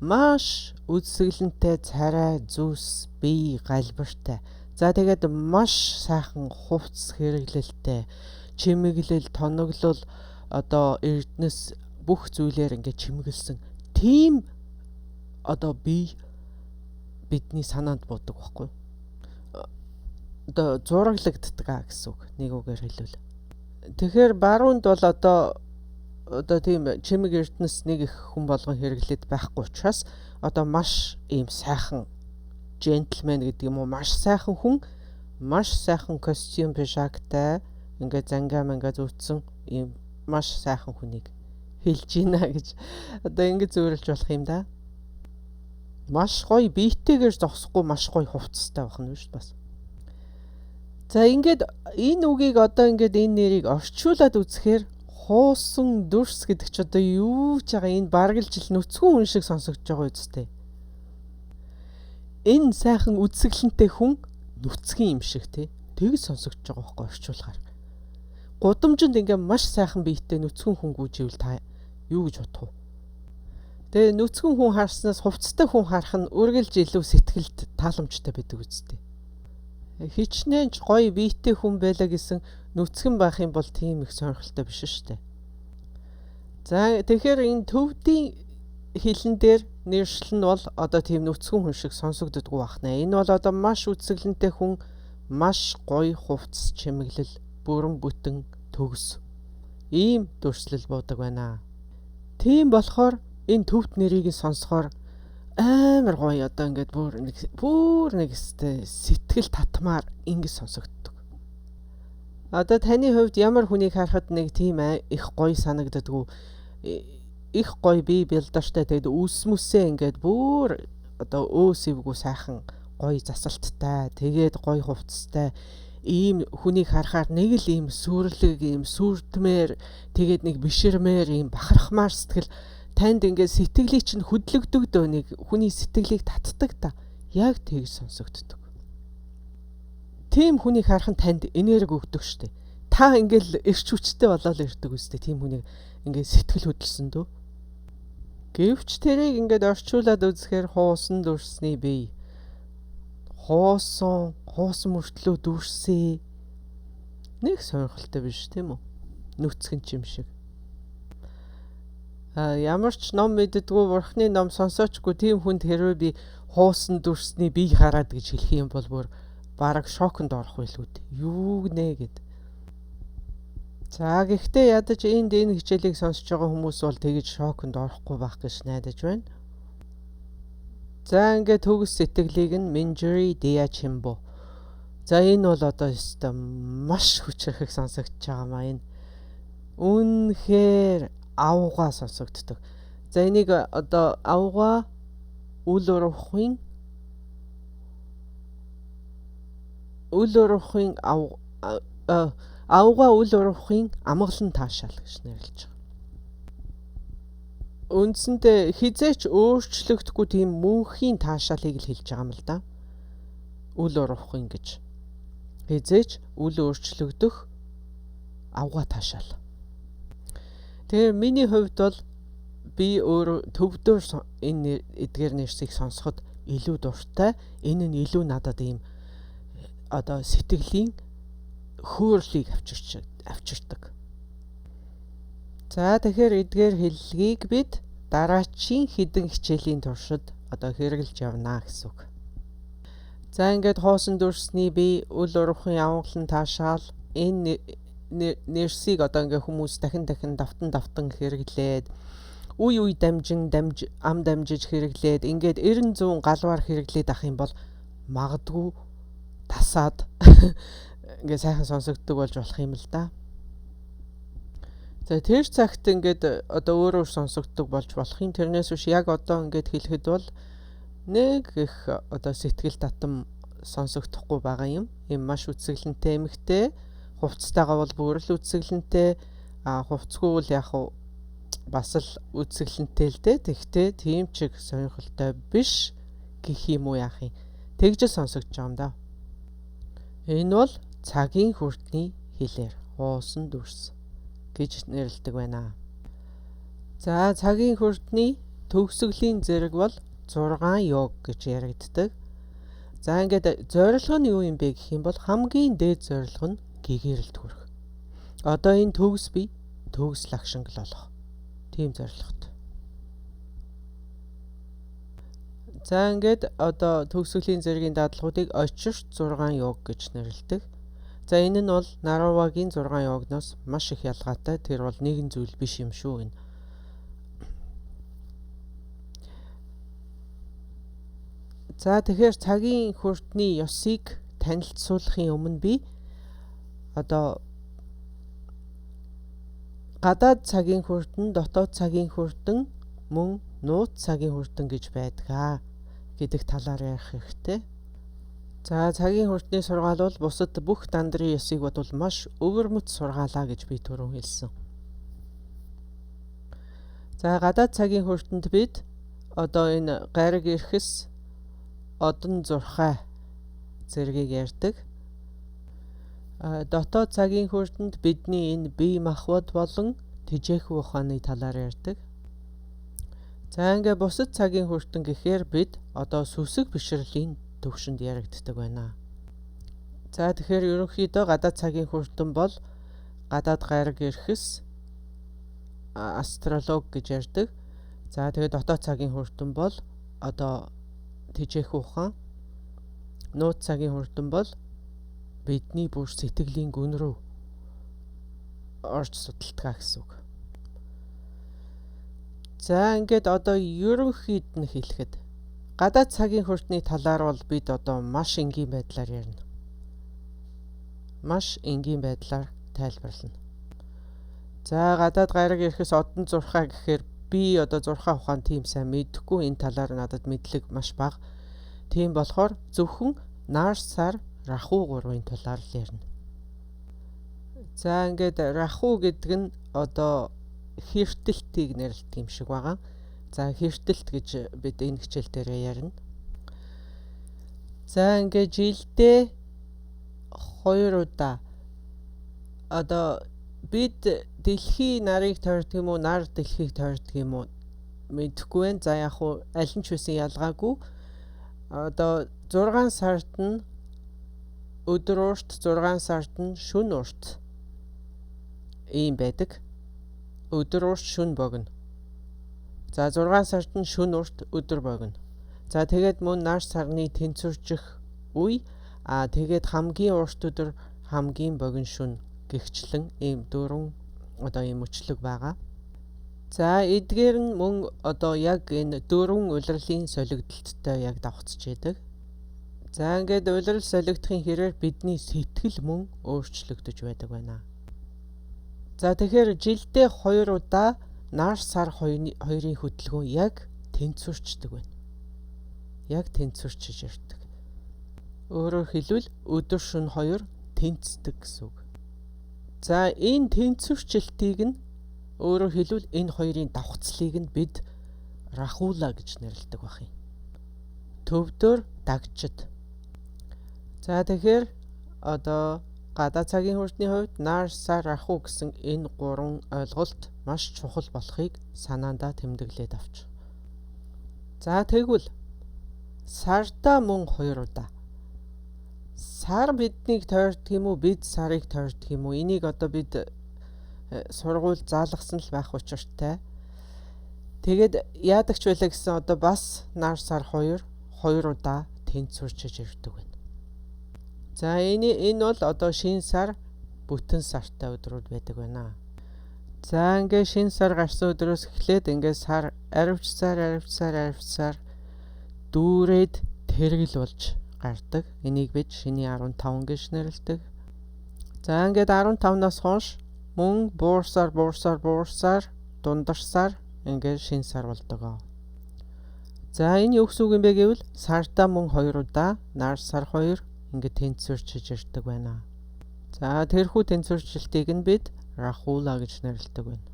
маш үдсэглэнтэй царай, зүс, бие галбиртай. За тэгээд маш сайхан хувцс хэрэглэлтэй, чимэглэл, тоноглол одоо эрдэнэс бүх зүйлээр ингээд чимэглэсэн тийм одоо бие бидний санаанд буудаг байхгүй юу? Одоо зураглагддаг а гэсэн үг нэг үгээр хэлбэл. Тэгэхээр баруунд бол одоо тийм чимэг эрдэнэс нэг их хүн болгон хэрэглээд байхгүй учраас одоо маш ийм сайхан джентльмен гэдэг юм уу, маш сайхан хүн, маш сайхан костюм пижактай ингээд зангаа мангаа зүүцсэн ийм маш сайхан хүнийг хэлж ийна гэж одоо ингэж зөөрлөж болох юм да. Маш гоё биетэйгээр зогсохгүй маш гоё хувцастай байх нь шүү дээ бас. За ингээд энэ үгийг одоо ингээд энэ нэрийг орчуулад үзэхээр хуусан дүрс гэдэг чи одоо юу ч байгаа энэ бараг л жил нүцгэн хүн шиг сонсогдож байгаа үстэй. Энэ сайхан үдсэглэнтэй хүн нүцгэн юм шиг тий. Тэгж сонсогдож байгаа байхгүй орчуулгаар. Гудамжинд ингээ маш сайхан биетэй нүцгэн хүн гүйжвэл та юу гэж бодох вэ? Тэгээ нүцгэн хүн харснаас хувцастай хүн харах нь үргэлж илүү сэтгэлд тааламжтай байдаг үстэй. Хичнээн ч гоё биетэй хүн байлаа гэсэн нүцгэн байх юм бол тийм их сонирхолтой биш шүү дээ. За тэгэхээр энэ төвдийн хилэн дээр нэршил нь бол одоо тийм нүцгэн хүн шиг сонсогддоггүй байх нэ. Энэ бол одоо маш үдсэглэнтэй хүн, маш гоё хувцас чимэглэл, бүрэн бүтэн төгс ийм дүрслэл буудаг байна. Тийм болохоор энэ төвд нэрийг нь сонсохоор амар гоё одоо ингээд бүр нэг сэтгэл татмаар ингэж сонсогддог. Одоо таны хувьд ямар хүнийг харахад нэг тийм их гоё санагддаггүй, их гоё бие бэлдартай, тэгээд үс мүсээ ингээд бүр одоо өөс эвгүй сайхан гоё засалттай, тэгээд гоё хувцастай ийм хүнийг харахаар нэг л ийм сүрлэг, ийм сүрдмээр, тэгээд нэг биширмээр, ийм бахархмаар сэтгэл танд ингээд сэтгэлийг чинь хөдлөгдөг дөө, нэг хүний сэтгэлийг татдаг та. Яг тэгж сонсогддог. Тийм хүнийг харах нь танд энерги өгдөг штэ. Та ингээл эрч хүчтэй болоод ирдэг үстэй тийм хүнийг ингээд сэтгэл хөдлөсөн дөө. Гэвч тэрийг ингээд орчуулад үзэхээр хуусан дүрсний бие. Хуусан мөртлөө дүрсээ. Нэг сонирхолтой биш тийм үү? Нүцгэн ч юм шиг. Ямар ч ном мэддэггүй, бурхны ном сонсоочгүй тийм хүнд хэрвээ би хуусан дүрсний бие хараад гэж хэлэх юм бол бүр бараг шоконд орох байлгүй дээ. Юу гэнэ гэд. За гэхдээ ядаж энд энэ хичээлийг сонсож байгаа хүмүүс бол тэгж шоконд орохгүй байх гэж найдаж байна. За ингээд төгс сэтгэлийг нь Минжури Диа Чимбо. За энэ бол одоо өстой маш хүчрхэг сонсогдож байгаа маа энэ. Үнэхээр авгаа сонсогддог. За энийг одоо авгаа үл урвахын авгаа үл урвахын амгалан таашаал гэж нэрлэж байгаа. Үндсэндээ хизээч өөрчлөгдөхгүй тийм мөнхийн таашаалыг л хэлж байгаа юм л да. Үл урвахын гэж. Хизээч үл өөрчлөгдөх авгаа таашаал. Тэгэхээр миний хувьд бол би өөрөө төвдөр энэ эдгээр нэрсийг сонсоход илүү дуртай. Энэ нь илүү надад ийм одоо сэтгэлийн хөөрлийг авчирдаг. За тэгэхээр эдгээр хэллэгийг бид дараачийн хэдэн хичээлийн туршид одоо хэрэглэж явна гэсэн үг. За ингээд хоосон дүрсний би үл урвахын явгалан таашаал энэ нэрсийг одоо ингээ хүмүүс дахин дахин давтан давтан хэрэглээд үе үе дамжин ам дамжиж хэрэглээд ингээд 90 100 галвар хэрэглээд ах юм бол магадгүй тасаад ингээ сайхан сонсогддог болж болох юм л да. За тэр цагт ингээд одоо өөрөөр сонсогддог болж болох юм. Тэрнээс биш яг одоо ингээд хэлэхэд бол нэг их одоо сэтгэл татам сонсогдохгүй байгаа юм. Ийм маш үсгэлэнтэй эмэгтэй, хувцастайгаа бол бүр л үсгэлэнтэй, а хувцгүй бол яг бас л үсгэлэнтэй л дээ. Тэгтээ тийм ч их сонирхолтой биш гэх юм уу яах юм. Тэгж л сонсогдож байгаа юм да. Энэ бол цагийн хүртний хэлээр хоосон дүрс гэж нэрлэдэг байна. За цагийн хүртний төгсгөлийн зэрэг бол 6 йог гэж яригддаг. За ингээд зорилго нь юу юм бэ гэх юм бол хамгийн дээд зорилго нь гэгэрэлд хүрэх. Одоо энэ төгс бие төгс лагшинг л болох. Тийм зорилготой. За ингээд одоо төгсгөлийн зэргийн дадлагуудыг очирч 6 йог гэж нэрлэдэг. За энэ нь бол Наравагийн 6 йогноос маш их ялгаатай. Тэр бол нэгэн зүйл биш юм шүү энэ. За тэгэхээр цагийн хүртний ёсыг танилцуулахын өмнө би одоо гадаад цагийн хүртэн, дотоод цагийн хүртэн, мөн нууц цагийн хүртэн гэж байдаг гэдэг талаар ярих хэрэгтэй. За цагийн хүртний сургаал бол бусад бүх дандрын ёсыг бодвол маш өвөрмөц сургаалаа гэж би түрүүн хэлсэн. За гадаад цагийн хүртэнд бид одоо энэ гариг эрхэс одон зурхай зэргийг ярьдаг. Дотоод цагийн хүртэнд бидний энэ бие махбод болон тэжээхүү ухааны талаар ярьдаг. За ингээ бусад цагийн хүртэн гэхээр бид одоо сүсэг бишрэлийн төвшөнд яригддаг байна. За тэгэхээр ерөнхийдөө гадаад цагийн хүртэн бол гадаад гариг эрхэс астролог гэж ярьдаг. За тэгээд дотоод цагийн хүртэн бол одоо тэжээхүү ухаан, нууц цагийн хүртэн бол бидний бүр сэтгэлийн гүн рүү орж судалдаг гэсэн үг. За ингээд одоо ерөнхийд нь хэлэхэд гадаад цагийн хүртний талаар бол бид одоо маш энгийн байдлаар ярина. Маш энгийн байдлаар тайлбарлана. За гадаад гариг ирэхээс одон зурхаа гэхээр би одоо зурхаа ухаан тийм сайн мэдэхгүй, энэ талаар надад мэдлэг маш бага. Тийм болохоор зөвхөн нар сар раху гурвын талаар л ярина. За ингээд раху гэдэг нь одоо хэртэлтийг нэрлэдэг юм шиг байгаа. За хэртэлт гэж бид энэ хичээл дээр ярина. За ингээд жилдээ 2 удаа одоо бид дэлхий нарыг тойрдог юм уу, нар дэлхийг тойрдог юм уу мэдэхгүй байна. За яг хуу аль нь ч байсан ялгаагүй. Одоо 6 сард нь өдөр урт, 6 сард нь шөнө урт ийм байдаг. Өдөр урт, шөнө богино. За 6 сард нь шөнө урт, өдөр богино. За тэгээд мөн нар сарны тэнцвэржих үе, тэгээд хамгийн урт өдөр, хамгийн богино шөнө гэгчлэн ийм дөрвөн одоо ийм мөчлөг байгаа. За эдгээр нь мөн одоо яг энэ дөрвөн улирлын солигдолттой яг давхцаж яадаг. За ингээд улирал солигдохын хэрээр бидний сэтгэл мөн өөрчлөгдөж байдаг байна. За тэгэхээр жилдээ 2 удаа нар сар хоёрын хөдөлгөөн яг тэнцвэрчдэг байна. Яг тэнцвэрчиж ирдэг. Өөрөөр хэлбэл өдөр шөнө хоёр тэнцдэг гэсэн үг. За энэ тэнцвэрчлэлтийг нь өөрөөр хэлбэл энэ хоёрын давхцлыг нь бид рахула гэж нэрлэдэг байх юм. Төвдөр дагчид. За тэгэхээр одоо гадаад цагийн хүртний хувьд нар сар раху гэсэн энэ гурван ойлголт маш чухал болохыг санаандаа тэмдэглээд авч. За тэгвэл сардаа мөн 2 удаа. Сар биднийг тойрдог юм уу, бид сарыг тойрдог юм уу? Энийг одоо бид сургууль заалгасан л байх учиртай. Тэгээд яадаг ч байлаа гэсэн одоо бас нар сар 2 удаа тэнцвэрчиж ирдэг байна. За энэ бол одоо шинэ сар бүтэн сартай өдрүүд байдаг байна. За ингээ шинэ сар гарсан өдрөөс эхлээд ингээ сар аривчсаар дүүрээд тэргэл болж гардаг. Энийг бид шинийн 15 гэж нэрлэдэг. За ингээд 15-наас хойш мөн буурсаар дундарсаар ингээд шинэ сар болдог. За энэ юу гэсэн үг юм бэ гэвэл сартаа мөн 2 удаа нар сар 2 ингээд тэнцвэрчиж ирдэг байна. За тэрхүү тэнцвэрчлэлтийг нь бид рахула гэж нэрлэдэг байна.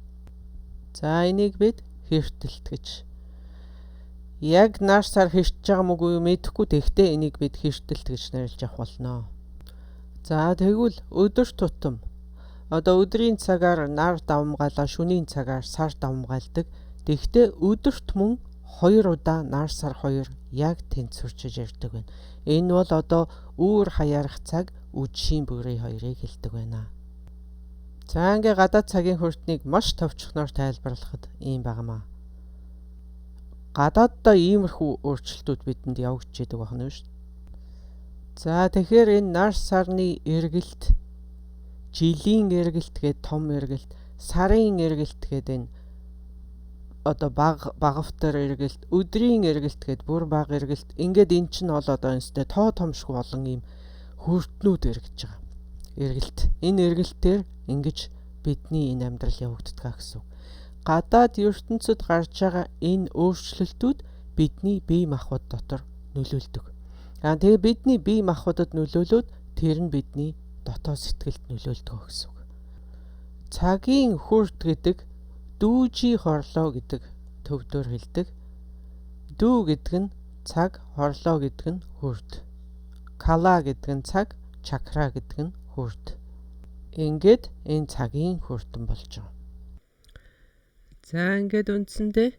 За энийг бид хэртэлт гэж. Яг нар сар хэртж байгаа мөг юу мэдэхгүй, тэгэхдээ энийг бид хэртэлт гэж нэрлэж явах болно. За тэгвэл өдөр тутам одоо өдрийн цагаар нар давмгаалаа, шөнийн цагаар сар давмгаалдаг. Тэгэхдээ өдөрт мөн 2 удаа нар сар 2 яг тэнцвэрчиж ирдэг байна. Энэ бол одоо үүр хаяарах цаг үдшийн бүрийн хоёрыг хэлдэг байна. За ингээ гадаад цагийн хүртнийг маш товчхоноор тайлбарлахад ийм байнамаа. Гадааддаа иймэрхүү өөрчлөлтүүд бидэнд явагдаж идэг байна шүү дээ. За тэгэхээр энэ нар сарны эргэлт, жилийн эргэлт гээд том эргэлт, сарын эргэлт гээд энэ одоо багавтар эргэлт, өдрийн эргэлт гээд бүр бага эргэлт. Ингээд эн чинь бол одоо энэстэй тоо томшгүй олон ийм хүртнүүд эргэж байгаа. Эргэлт. Энэ эргэлтээр ингэж бидний энэ амьдрал явагддаг гэсэн үг. Гадаад ертөнцид гарч байгаа энэ өөрчлөлтүүд бидний бие махбод дотор нөлөөлдөг. Аа тэгээ бидний бие махбодод нөлөөлөөд тэр нь бидний дотоод сэтгэлд нөлөөлдөг гэсэн үг. Цагийн хүрт гэдэг дүүжи хорлоо гэдэг төвдөр хэлдэг. Дүү гэдэг нь цаг, хорлоо гэдэг нь хүрт. Кала гэдэг нь цаг, чакра гэдэг нь хүрт. Ингээд энэ цагийн хүртэн болж байгаа. За ингээд үндсэндээ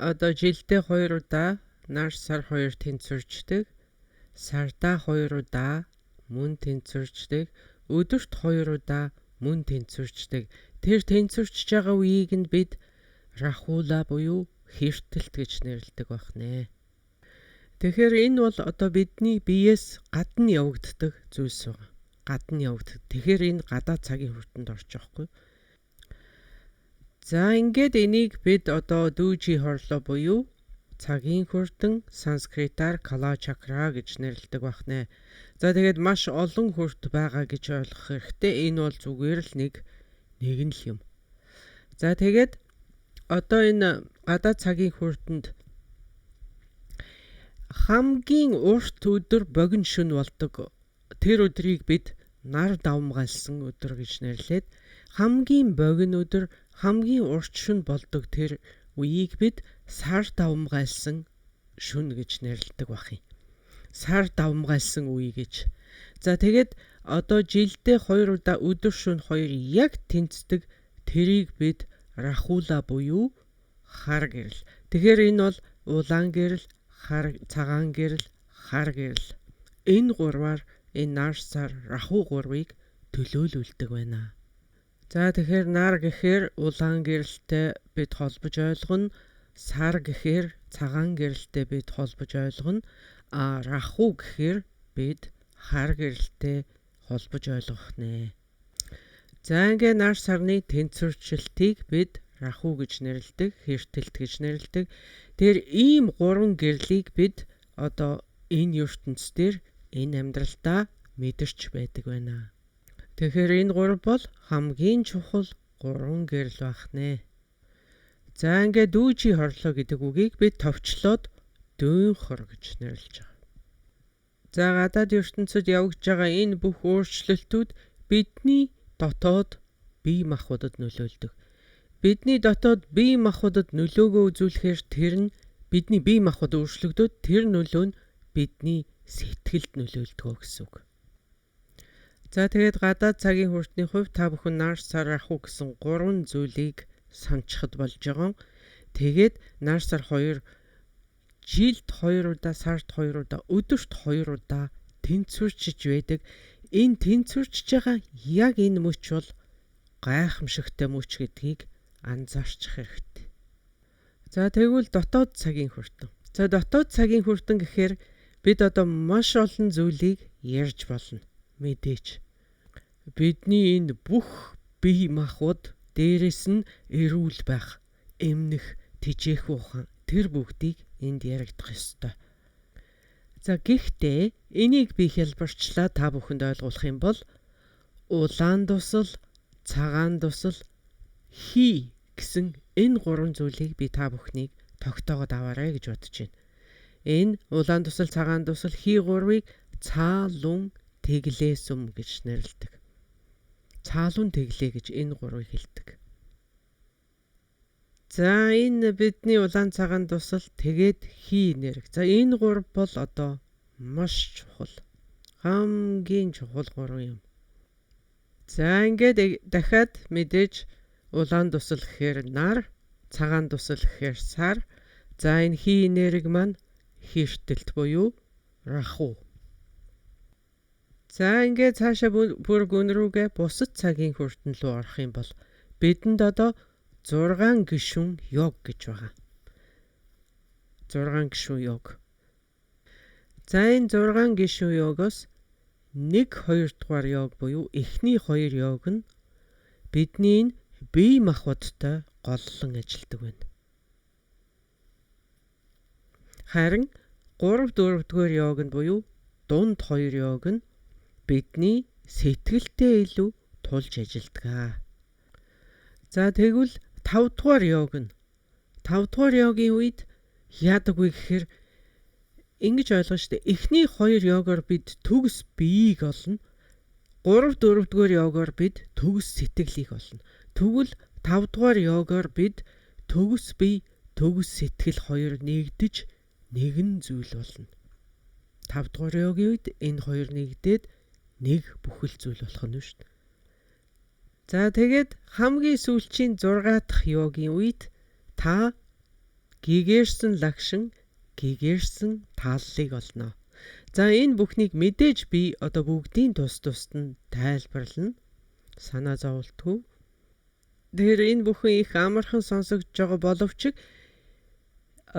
одоо жилдээ 2 удаа нар сар 2 тэнцвэрчдэг, сардаа 2 удаа мөн тэнцвэрчдэг, өдөрт 2 удаа мөн тэнцвэрчдэг. Тэр тэнцвэрчж байгаа үеийг нь бид рахула буюу хэртэлт гэж нэрлэдэг байх нэ. Тэгэхээр энэ бол одоо бидний биеэс гадна явагддаг зүйлс байгаа. Гадна явагддаг. Тэгэхээр энэ гадаад цагийн хүртэнд орж байгаа хгүй. За ингээд энийг бид одоо дүүжи хорлоо буюу цагийн хүртэн санскритаар кала чакра гэж нэрлэдэг байх нэ. За тэгээд маш олон хүрт байгаа гэж ойлгох хэрэгтэй. Энэ бол зүгээр л нэг нь л юм. За тэгээд одоо энэ гадаад цагийн хүртэнд хамгийн урт өдөр богино шөнө болдог. Тэр өдрийг бид нар давмгаалсан өдөр гэж нэрлээд хамгийн богино өдөр хамгийн урт шөнө болдог тэр үеийг бид сар давмгаалсан шөнө гэж нэрлэдэг байх юм. Сар давмгаалсан үе гэж. За тэгээд одоо жилдээ 2 удаа өдөр шөнө 2 яг тэнцдэг тэрийг бид рахула буюу хар гэрэл. Тэгэхээр энэ бол улаан гэрэл, хар цагаан гэрэл, хар гэрэл. Энэ гурваар энэ нар сар раху гурвыг төлөөлүүлдэг байна. За тэгэхээр нар гэхээр улаан гэрэлтэй бид холбож ойлгоно, сар гэхээр цагаан гэрэлтэй бид холбож ойлгоно, а раху гэхээр бид хар гэрэлтэй холбож ойлгох нэ. За ингээ нар сарны тэнцвэрчлэлтийг бид раху гэж нэрлэдэг, хэртэлт гэж нэрлэдэг. Тэр ийм гурван гэрлийг бид одоо энэ ертөнц дээр энэ амьдралдаа мэдэрч байдаг байна. Тэгэхээр энэ гурав бол хамгийн чухал гурван гэрэл байх нэ. За ингээ дүүжи хорлоо гэдэг үгийг бид товчлоод дүүнхор гэж нэрлэж байгаа. За гадаад ертөнцид явагдаж байгаа энэ бүх өөрчлөлтүүд бидний дотоод бие махбодод нөлөөлдөг. Бидний дотоод бие махбодод нөлөөгөө үзүүлэхээр тэр нь бидний бие махбод өөрчлөгдөөд тэр нөлөө нь бидний сэтгэлд нөлөөлдөг гэсэн үг. За тэгээд гадаад цагийн хүртний хувьд та бүхэн нар сар раху гэсэн гурван зүйлийг санчхад болж байгаа. Тэгээд нар сар хоёр жилд 2 удаа, сард 2 удаа, өдөрт 2 удаа тэнцвэрчж байдаг. Энэ тэнцвэрчж байгаа яг энэ мөч бол гайхамшигтай мөч гэдгийг анзаарчих хэрэгтэй. За тэгвэл дотоод цагийн хүртэн. За дотоод цагийн хүртэн гэхээр бид одоо маш олон зүйлийг ярьж болно. Мэдээж. Бидний энэ бүх бие махбод дээрэс нь эрүүл байх, эмнэх, тэжээх ухаан тэр бүгдийг энд яригдах ёстой. За гэхдээ энийг би хялбарчлаа та бүхэнд ойлгуулах юм бол улаан дусал, цагаан дусал, хий гэсэн энэ гурван зүйлийг би та бүхнийг тогтоогод аваарай гэж бодож байна. Энэ улаан дусал, цагаан дусал, хий гурвыг цаалун тэглээсүм гэж нэрлэдэг. Цаалун тэглээ гэж энэ гурвыг хэлдэг. За энэ бидний улаан цагаан дусал тэгээд хий нэрэг. За энэ гурав бол одоо маш чухал. Хамгийн чухал гурван юм. За ингээд дахиад мэдээж улаан дусал гэхээр нар, цагаан дусал гэхээр сар. За энэ хий нэрэг маань хэртэлт буюу раху. За ингээд цаашаа бүр гүн рүүгээ бусад цагийн хүртэн лүү орох юм бол бидэнд одоо 6 гишүүн йог гэж байгаа. 6 гишүүн йог. За энэ 6 гишүүн йогоос 1 2 дугаар йог буюу эхний 2 йог нь бидний энэ бие махбодтой голлон ажилладаг байна. Харин 3 4 дугаар йог нь буюу дунд 2 йог нь бидний сэтгэлтэй илүү тулж ажилладаг. За тэгвэл 5 дугаар йог нь 5 дугаар йогийн үед яадаг вэ гэхээр ингэж ойлгоно шүү дээ. Эхний 2 йогоор бид төгс биеийг олно. 3 4 дугаар йогоор бид төгс сэтгэлийг олно. Тэгвэл 5 дугаар йогоор бид төгс бие, төгс сэтгэл хоёр нэгдэж нэгэн зүйл болно. 5 дугаар йогийн үед энэ хоёр нэгдээд нэг бүхэл зүйл болох нь шүү дээ. За тэгээд хамгийн сүүлчийн 6 дахь йогийн үед та гэгэрсэн лагшин, гэгэрсэн тааллыг олно. За энэ бүхнийг мэдээж би одоо бүгдийн тус тусад нь тайлбарлана. Санаа зовлтгүй. Тэгэхээр энэ бүхэн их амархан сонсогдож байгаа боловч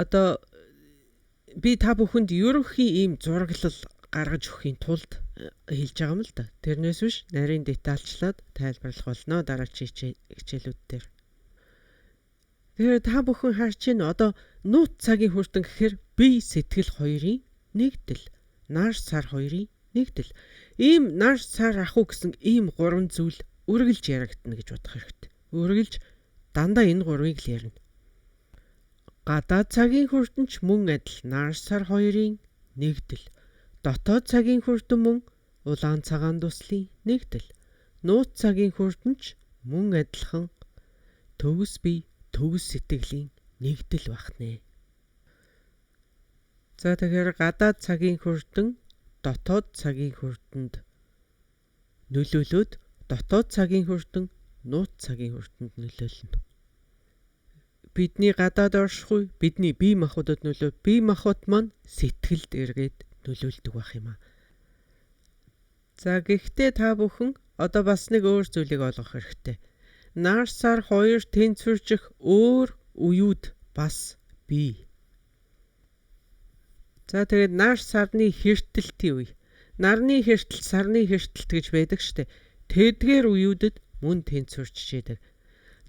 одоо би та бүхэнд ерөнхий ийм зураглал гаргаж өгөхийн тулд хэлж байгаа юм л да. Тэрнээс биш нарийн детальчлаад тайлбарлах болно дараагийн хичээлүүд дээр. Тэгэхээр та бүхэн харж байна одоо нууц цагийн хүртэн гэхээр бие сэтгэл хоёрын нэгдэл, нар сар хоёрын нэгдэл. Ийм нар сар ах уу гэсэн ийм гурван зүйл үргэлж яригдана гэж бодох хэрэгтэй. Үргэлж дандаа энэ гурвыг л ярина. Гадаад цагийн хүртэн ч мөн адил нар сар хоёрын нэгдэл. Дотоод цагийн хүртэн мөн улаан цагаан дуслын нэгдэл. Нууц цагийн хүртэн ч мөн адилхан төгс бие, төгс сэтгэлийн нэгдэл байх нэ. За тэгэхээр гадаад цагийн хүртэн дотоод цагийн хүртэнд нөлөөлөөд дотоод цагийн хүртэн нууц цагийн хүртэнд нөлөөлнө. Бидний гадаад оршихуй бидний бие махбодод нөлөө, бие махбод маань сэтгэлд эргээд нөлөөлдөг байх юм аа. За гэхдээ та бүхэн одоо бас нэг өөр зүйлийг ойлгох хэрэгтэй. Нар сар хоёр тэнцвэржих өөр үеүд бас бий. За тэгээд нар сарны хэртэлтийн үе. Нарны хэртэл, сарны хэртэлт гэж байдаг штэ. Тэдгээр үеүдэд мөн тэнцвэрч идэг.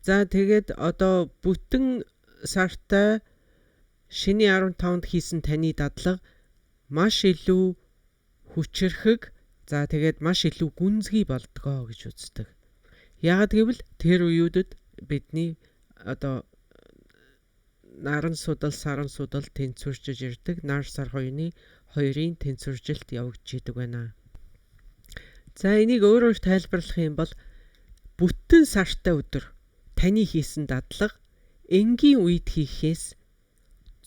За тэгээд одоо бүтэн сартай шиний 15-нд хийсэн таны дадлага маш илүү хүчирхэг, за тэгээд маш илүү гүнзгий болдгоо гэж үздэг. Яагаад гэвэл тэр үеүдэд бидний одоо наран судал, саран судал тэнцвэржиж ирдэг. Нар сар хоёрын тэнцвэржилт явагдаж идэг байна. За энийг өөрөөр тайлбарлах юм бол бүтэн сартай өдөр таны хийсэн дадлага энгийн үед хийхээс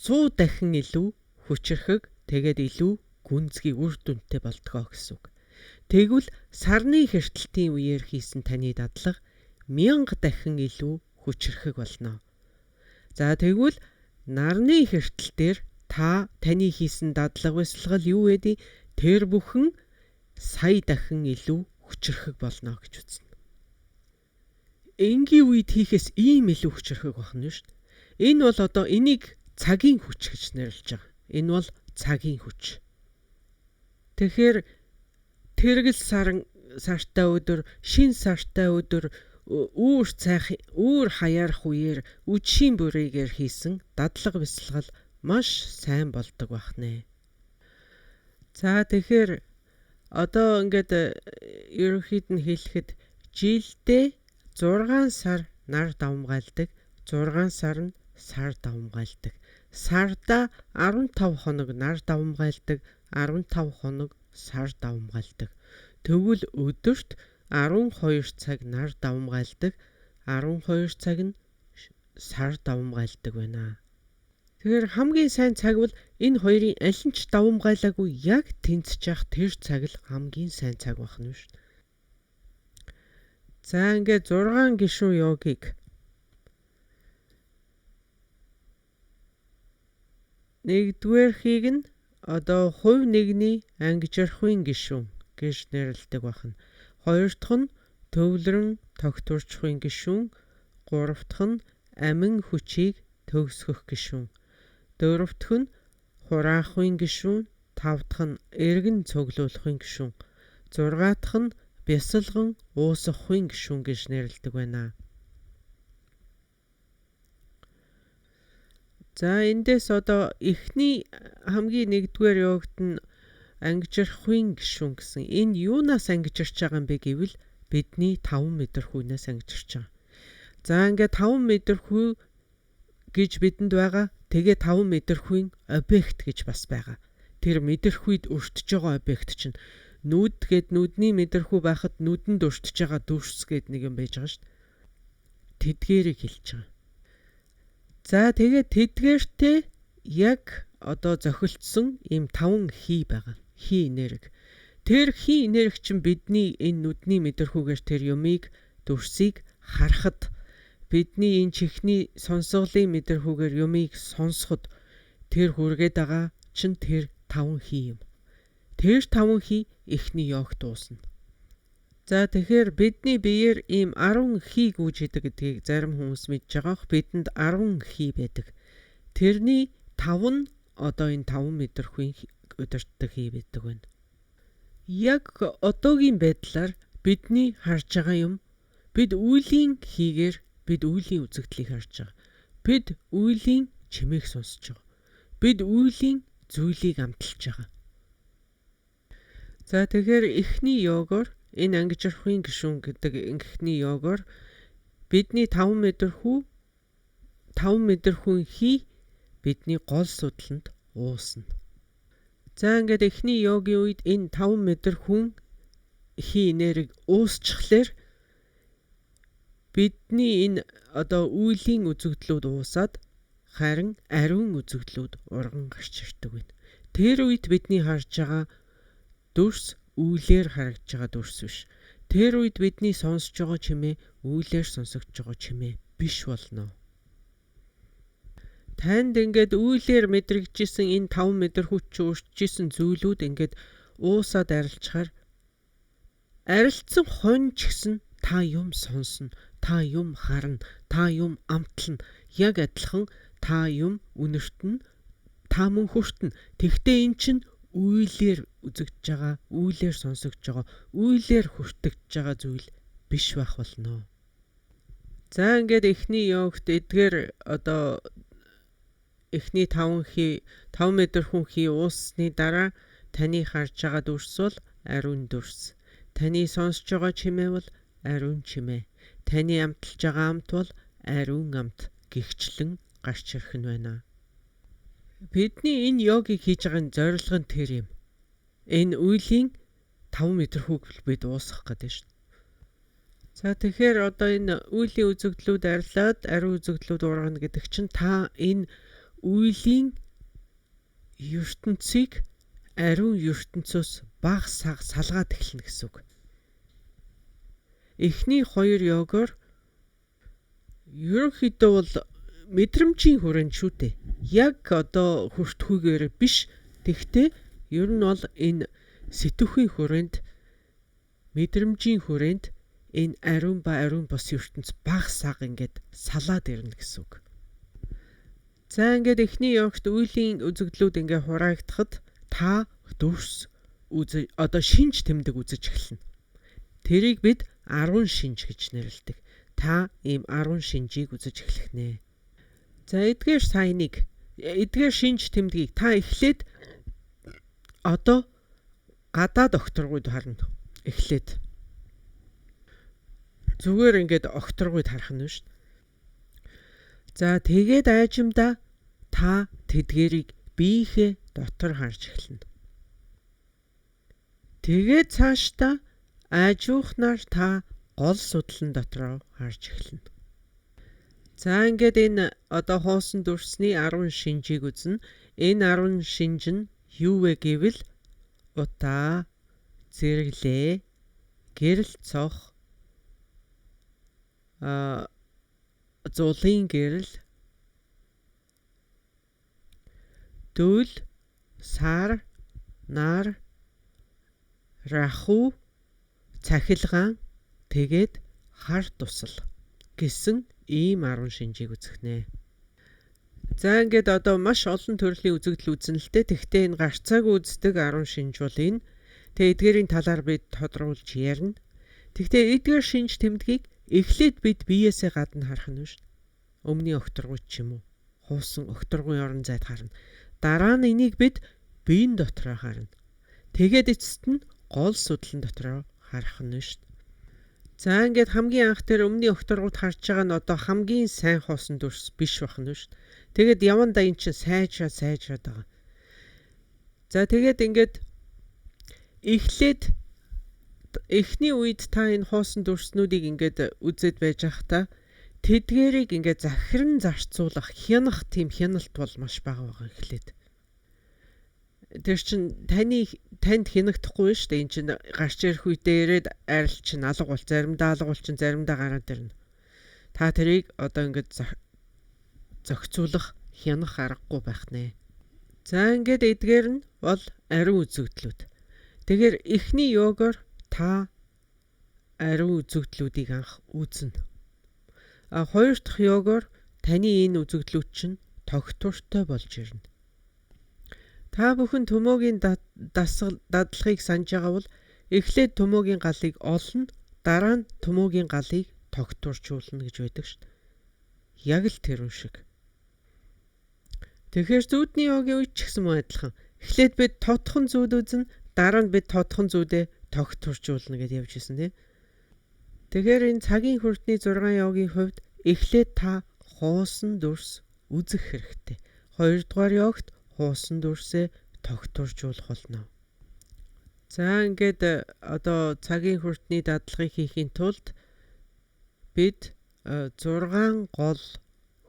100 дахин илүү хүчирхэг, тэгээд илүү гүнзгий үр дүнтэй болдгоо гэсэн үг. Тэгвэл сарны хэртэлтийн үеэр хийсэн таны дадлага 1000 дахин илүү хүчрхэг болно. За тэгвэл нарны хэртэл дээр та таны хийсэн дадлага бясалгал юу гэдэг тэр бүхэн сая дахин илүү хүчрхэг болно гэж үзнэ. Энгийн үед хийхээс ийм илүү хүчрхэг байна шүү дээ. Энэ бол одоо энийг цагийн хүч гэж нэрлэж байгаа. Энэ бол цагийн хүч. Тэгэхээр тэргэл сартай өдөр, шин сартай өдөр үүр цайх үүр хаяарах үеэр үдшийн бүрийгээр хийсэн дадлага бясалгал маш сайн болдог бахнэ. За тэгэхээр одоо ингээд ерөнхийд нь хэлэхэд жилдээ 6 сар нар давмгайлдаг, 6 сар нь сар давмгайлдаг. Сарда 15 хоног нар давмгайлдаг, 15 хоног сар давмгайлдаг. Тэгвэл өдөрт 12 цаг нар давмгайлдаг, 12 цаг нь сар давмгайлдаг байна. Тэгэхээр хамгийн сайн цаг бол энэ хоёрын аль нь ч давмгайлаагүй яг тэнцэж явах тэр цаг л хамгийн сайн цаг байна шүү дээ. За ингээд 6 гишүүн йогиг нэгдүгээрхийг нь одоо хувь нэгний ангижрахын гишүүн гэж нэрлэдэг байна. Хоёр дахь нь төвлөрөн тогтворчхын гишүүн, гурав дахь нь амин хүчийг төгсгөх гишүүн, дөрөв дэх нь хураахын гишүүн, тав дахь нь эргэн цуглуулахын гишүүн, зургаа дахь нь бясалган уусгахын гишүүн гэж нэрлэдэг байна. За эндээс одоо эхний хамгийн нэгдүгээр йогт нь ангижрахын гишүүн гэсэн. Энэ юунаас ангижирч байгаа юм бэ гэвэл бидний 5 мэдрэхүйнээс ангижирч байгаа. За ингээд 5 мэдрэхүй гэж бидэнд байгаа. Тэгээ 5 мэдрэхүйн объект гэж бас байгаа. Тэр мэдрэхүйд өртөж байгаа объект чинь нүд гэд нүдний мэдрэхүй байхад нүдэнд өртөж байгаа дүрс гэд нэг юм байж байгаа шүү дээ. Тэдгээрийг хэлж байгаа. За тэгээд тэдгээртээ яг одоо зохилцсон ийм 5 хий байгаа. Хий энерги. Тэр хий энерги чинь бидний энэ нүдний мэдрэхүйгээр тэр юмыг дүрсийг харахад бидний энэ чихний сонсголын мэдрэхүйгээр юмыг сонсоход тэр хүргээд байгаа чинь тэр 5 хий юм. Тэр 5 хий эхний йогт дуусна. За тэгэхээр бидний биеэр ийм 10 хий гүйж идэг гэдгийг зарим хүмүүс мэдж байгаа бох. Бидэнд 10 хий байдаг. Тэрний 5 нь одоо энэ 5 мэдрэхүйн удирддаг хий байдаг байна. Яг одоогийн байдлаар бидний харж байгаа юм бид үйлийн хийгээр бид үйлийн үзэгдлийг харж байгаа. Бид үйлийн чимээг сонсож байгаа. Бид үйлийн зүйлийг амталж байгаа. За тэгэхээр эхний йогоор энэ ангижрахын гишүүн гэдэг эхний йогоор бидний 5 мэдрэхүй 5 мэдрэхүйн хий бидний гол судланд уусна. За ингээд эхний йогийн үед энэ 5 мэдрэхүйн хий энерги уусчихлаар бидний энэ одоо үйлийн үзэгдлүүд уусаад харин ариун үзэгдлүүд урган гарч ирдэг байна. Тэр үед бидний харж байгаа дүрс үйлээр харагдж байгаа дүрс биш. Тэр үед бидний сонсож байгаа чимээ үйлээр сонсогдож байгаа чимээ биш болно. Танд ингээд үйлээр мэдрэгдэжсэн энэ 5 мэдрэхүйч өөрчижсэн зүйлүүд ингээд уусаад арилжахаар арилцсан хонь ч гэсэн та юм сонсно, та юм харна, та юм амтлана. Яг адилхан та юм үнэртэн, та мөн хүртэн. Тэгтээ эн чинь үйлээр үзэгдэж байгаа, үйлээр сонсогдож байгаа, үйлээр хүртэгдэж байгаа зүйл биш байх болно. За ингээд эхний йогт эдгээр одоо эхний 5 хий 5 мэдрэхүйн хий ууссны дараа таны харж байгаа дүрс бол ариун дүрс. Таны сонсож байгаа чимээ бол ариун чимээ. Таны амталж байгаа амт бол ариун амт гихчлэн гарч ирэх нь байна. Бидний энэ йогийг хийж байгаа зорилго нь тэр юм. Энэ үйлийн 5 мэдрэхүйг бид уусгах гэдэг шүү. За тэгэхээр одоо энэ үйлийн үзэгдлүүд арилаад ариун үзэгдлүүд ургана гэдэг чинь та энэ үйлийн ертөнцийг ариун ертөнцөөс баг саг салгаад эхэлнэ гэсэн үг. Эхний хоёр йогоор Ерөнхийдөө бол мэдрэмжийн хүрээнд шүү дээ. Яг одоо хүртхүүгээр биш. Тэгтээ ер нь бол энэ сэтвхийн хүрээнд, мэдрэмжийн хүрээнд энэ ариун ба ариун бус ертөнц баг саг ингээд салаад ирнэ гэсэн үг. За ингээд эхний йогт үйлийн үзэгдлүүд ингээ хураагдахад та дүрс одоо шинж тэмдэг үзэж эхэлнэ. Тэрийг бид 10 шинж гэж нэрлэдэг. Та ийм 10 шинжийг үзэж эхлэх нэ. За эдгээр сайныг, эдгээр шинж тэмдгийг та эхлээд одоо гадаад огторгуйд харна. Эхлээд зүгээр ингээд огторгуйд харах нь шүү дээ. За тэгээд айжимдаа та тэдгэрийг биеийнхээ дотор харж эхэлнэ. Тэгээд цаашдаа аажуухнаар та гол судлан дотроо харж эхэлнэ. За ингээд энэ одоо хоосон дүрсний 10 шинжийг үзнэ. Энэ 10 шинж нь юу вэ гэвэл утаа, зэрэглээ, гэрэл цох, зулын гэрэл, дөл, сар, нар, раху, цахилгаан, тэгээд хар тусал гэсэн ийм 10 шинжийг үзэх нэ. За ингээд одоо маш олон төрлийн үзэгдэл үзнэ л дээ. Тэгтээ энэ гарцаагүй үздэг 10 шинж бол энэ. Тэгээ эдгээрийн талаар бид тодруулж ярина. Тэгтээ эдгээр шинж тэмдгийг эхлээд бид биеэсээ гадна харах нь шүү. Өмнгийн огторгуй ч юм уу, хуусан огторгуй орон зайд харна. Дараа нь энийг бид биеийн дотроо харна. Тэгээд эцэст нь гол судлан дотроо харах нь шүү. За ингээд хамгийн анх тэр өмнгийн огторгууд харж байгаа нь одоо хамгийн сайн хоосон дүрс биш байх нь шүү. Тэгээд явандаа эн чинь сайжраад байгаа. За тэгээд ингээд эхлээд эхний үед та энэ хоосон дүрснүүдийг ингээд үзээд байж байхдаа тэдгэрийг ингээд захиран зарцуулах, хянах тийм хяналт бол маш бага байгаа эхлээд. Тэр чин танд хянагдахгүй шүү дээ. Эн чин гарч ирэх үедээ ирээд арил чин алга бол, заримдаа алга бол чин заримдаа гараад ирнэ. Та тэрийг одоо ингээд зохицуулах, хянах аргагүй байх нэ. За ингээд эдгээр нь бол ариун үзэгдлүүд. Тэгэхээр эхний йогоор та ариун үзэгдлүүдийг анх үзнэ. А хоёр дахь йогоор таны энэ үзэгдлүүд чинь тогтвортой болж ирнэ. Та бүхэн төмөөгийн дадлагыг санаж байгаа бол эхлээд төмөөгийн галыг олно, дараа нь төмөөгийн галыг тогтворжуулна гэж байдаг шүү дээ. Яг л тэрүүн шиг. Тэгэхээр зүүдний йогийн үед ч гэсэн мөн адилхан. Эхлээд бид тодхон зүүд үзнэ, дараа нь бид тодхон зүүдээ тогтворжуулна гэдээ явж исэн тийм. Тэгэхээр энэ цагийн хүртний 6 йогийн хувьд эхлээд та хоосон дүрс үзэх хэрэгтэй. Хоёрдугаар йогт хуусан дүрсээ тогтворжуулах болно. За ингээд одоо цагийн хүртний дадлагыг хийхийн тулд бид 6 гол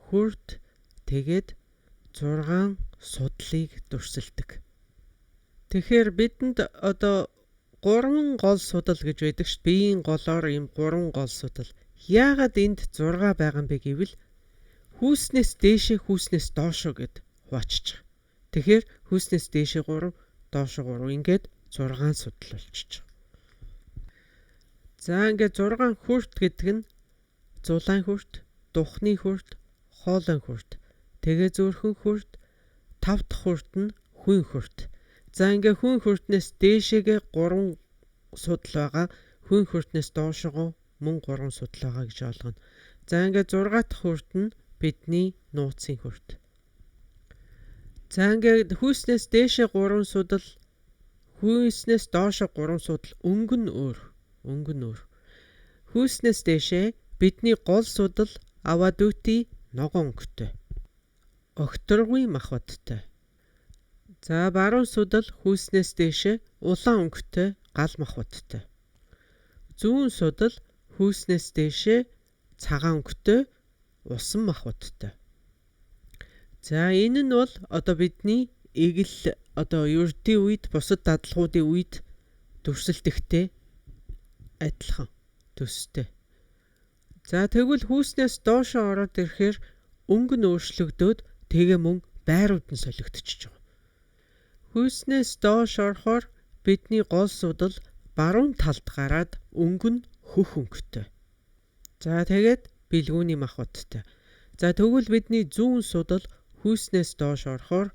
хүрт тэгээд 6 судлыг дүрсэлдэг. Тэгэхээр бидэнд одоо 3 гол судал гэж байдаг шүү. Биеийн голоор ийм 3 гол судал. Яагаад энд 6 байгаа юм бэ гэвэл хүүснээс дээшээ хүүснээс доошоо гэд хуваачиж байгаа. Тэгэхээр хүүснээс дээшээ 3, доошоо 3 ингээд 6 судал болчихж байгаа. За ингээд 6 хүрт гэдэг нь зулаан хүрт, духны хүрт, хоолойн хүрт, тэгээ зүрхэн хүрт, тав дахь хүрт нь хүн хүрт. За ингээ хүн хүртнээс дээшээгээ 3 судал байгаа, хүн хүртнээс доошогоо мөн 3 судал байгаа гэж ойлгоно. За ингээ 6 дахь хүрт нь бидний нууцын хүрт. За ингээд хүүснээс дээшээ 3 судал, хүүснээс доошоо 3 судал, өнгө нь өөр, өнгө нь өөр. Хүүснээс дээшээ бидний гол судал авадути ногоон өнгөтэй, огторгуй махбодтой. За баруун судал хүүснээс дээшээ улаан өнгөтэй гал махбодтой. Зүүн судал хүүснээс дээшээ цагаан өнгөтэй усан махбодтой. За энэ нь бол одоо бидний эгэл одоо ердийн үед бусад дадлагуудын үед дүрсэлдэгтэй адилхан төстэй. За тэгвэл хүйснээс доошоо ороод ирэхээр өнгө нь өөрчлөгдөөд тэгээ мөн байрууд нь солигдчихож байгаа. Хүйснээс доош орохоор бидний гол судал баруун талд гараад өнгө нь хөх өнгөтэй. За тэгээд бэлгүүний махбодтой. За тэгвэл бидний зүүн судал хүйснээс доош орохоор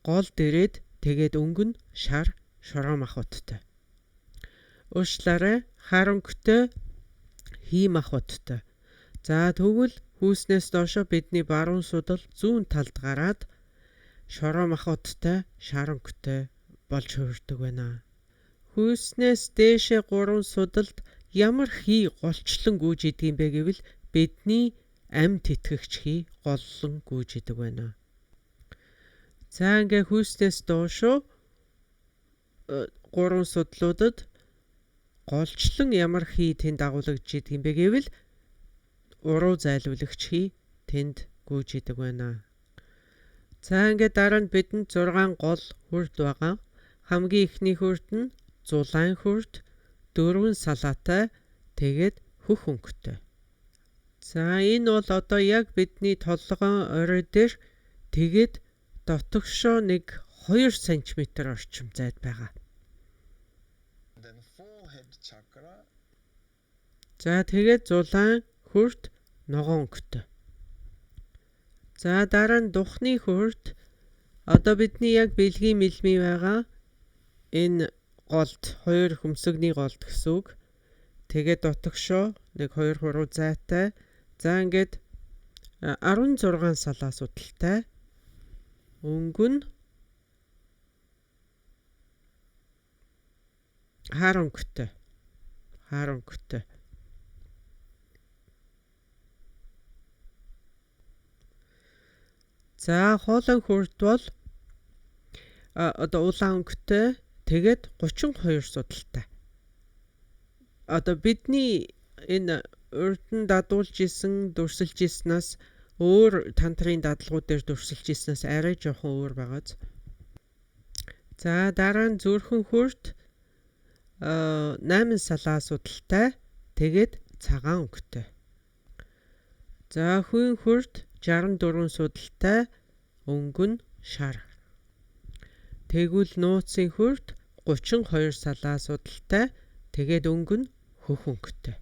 голд ирээд тэгээд өнгө нь шар шороо махбодтой. Уучлаарай, хар өнгөтэй хий махбодтой. За тэгвэл хүйснээс доошоо бидний баруун судал зүүн талд гараад шороо махбодтой шар өнгөтэй болж хувирдаг байна. Хүйснээс дээшээ 3 судалд ямар хий голчлон гүйж идэг юм бэ гэвэл бидний амьд тэтгэгч хий голлон гүйж идэг байна. За ингээ хүйснээс доошоо 3 судлуудад голчлон ямар хий тэнд дагуулгаж идэг юм бэ гэвэл уруу зайлуулагч хий тэнд гүйж идэг байна. За ингээд дараа нь бидэнд 6 гол хүрд байгаа. Хамгийн эхний хүрд нь зулайн хүрд, 4 салаатай, тэгээд хөх өнгөтэй. За энэ бол одоо яг бидний толгойн орой дээр тэгээд дотогшоо нэг 2 см орчим зайд байгаа. За тэгээд зулайн хүрд ногоон өнгөтэй. За дараа нь духны хүрд одоо бидний яг бэлгийн мэлмий байгаа энэ голд 2 хөмсгний голд гэсэн үг. Тэгээд дотогшоо нэг 2 хуруу зайтай. За ингээд 16 салаа судалтай. Өнгө нь хар өнгөтэй. Хар өнгөтэй. За хоолойн хүрд бол одоо улаан өнгөтэй, тэгээд 32 судалтай. Одоо бидний энэ урд нь дадуулж исэн, дүрсэлж иснээс өөр тантрын дадлагууд дээр дүрсэлж иснээс арай жоохон өөр байгааз. За дараа нь зүрхэн хүрд 8 салаа судалтай, тэгээд цагаан өнгөтэй. За хүн хүрд 64 судалтай, өнгө нь шар. Тэгвэл нууцын хүрд 32 салаа судалтай, тэгээд өнгө нь хөх өнгөтэй.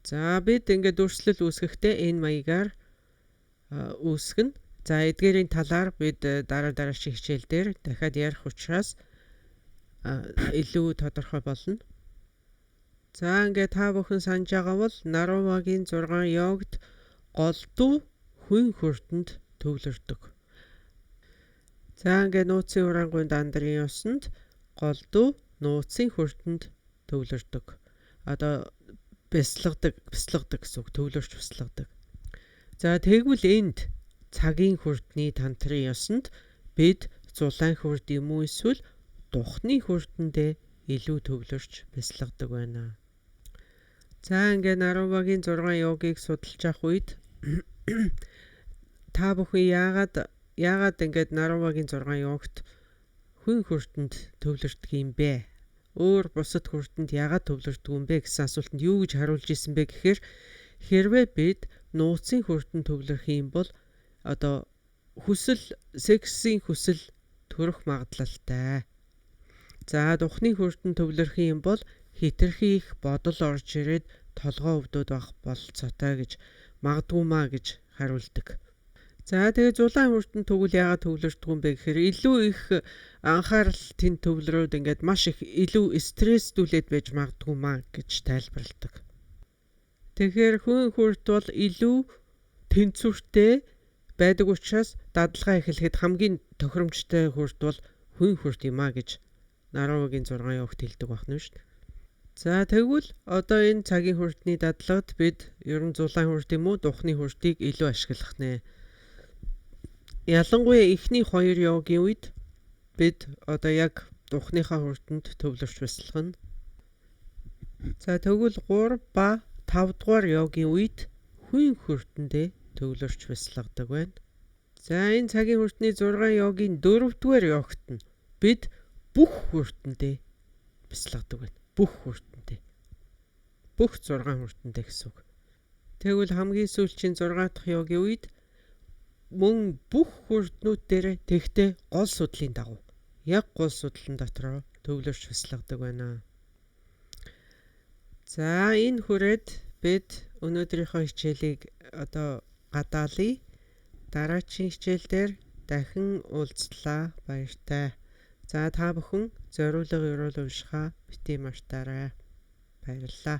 За бид ингээд дүрслэл үүсгэхдээ энэ маягаар үүсгэнэ. За эдгээрийн талаар бид дараа дараагийн хичээл дээр дахиад ярих учраас илүү тодорхой болно. За ингээд та бүхэн санаж байгаа бол Нарувагийн 6 йогд голдуу хүн хүрдэнд төвлөрдөг. За ингээд нууцын урангуйн дандрын ёсонд голдуу нууцын хүрдэнд төвлөрдөг. Одоо бясалгадаг гэсэн үг, төвлөрч бясалгадаг. За тэгвэл энд цагийн хүрдний тантрын ёсонд бид зулайн хүрд юм уу эсвэл духны хүрдэндээ илүү төвлөрч бясалгадаг байна. За ингээд Нарувагийн 6 йогийг судалж авах үед та бүхэн яагаад ингээд Нарувагийн 6 йогт хүн хүрдэнд төвлөрдөг юм бэ? Өөр бусад хүрдэнд яагаад төвлөрдөг юм бэ гэсэн асуултанд юу гэж хариулж исэн бэ гэхээр хэрвээ бид нууцын хүрдэнд төвлөрөх юм бол одоо хүсэл, сексийн хүсэл төрөх магадлалтай. За духны хүрдэнд төвлөрөх юм бол хитрхи их бодол орж ирээд толгой өвдөд байх бололцоотой гэж магадгүй маа гэж хариулдаг. За тэгээ зулаан хүрдэнд тэгвэл яагаад төвлөрдөг юм бэ гэхээр илүү их анхаарал тэнд төвлөрөөд ингээд маш их илүү стресстүүлээд байж магадгүй маа гэж тайлбарладаг. Тэгэхээр хүн хүрд бол илүү тэнцвэртэй байдаг учраас дадлагаа эхлэхэд хамгийн тохиромжтой хүрд бол хүн хүрд юм а гэж Нарувагийн 6 йогт хэлдэг байх нь шүү дээ. За тэгвэл одоо энэ цагийн хүрдний дадлагад бид ер нь зулаан хүрд юм уу духны хүрдийг илүү ашиглах нэ. Ялангуяа эхний 2 йогийн үед бид одоо яг духныхаа хүрдэнд төвлөрч бясалгана. За тэгвэл 3 ба 5 дугаар йогийн үед хүн хүрдэндээ төвлөрч бясалгадаг байна. За энэ цагийн хүрдний 6 йогийн 4 дугаар йогт нь бид бүх хүрдэндээ бясалгадаг байна. Бүх хүрдэндээ. Бүх 6 хүрдэнтэй гэсэн үг. Тэгвэл хамгийн сүүлчийн 6 дахь йогийн үед мөн бүх хүрднүүд дээр тэгтээ гол судлалын дагуу яг гол судлалын дотроо төвлөрч туслагддаг байна. За, энэ хүрээд бид өнөөдрийнхөө хичээлийг одоо гадаалъя. Дараачийн хичээл дээр дахин уулзлаа. Баяртай. За, та бүхэн зориулга ёроол уншихаа битгий мартаарай. Баярлалаа.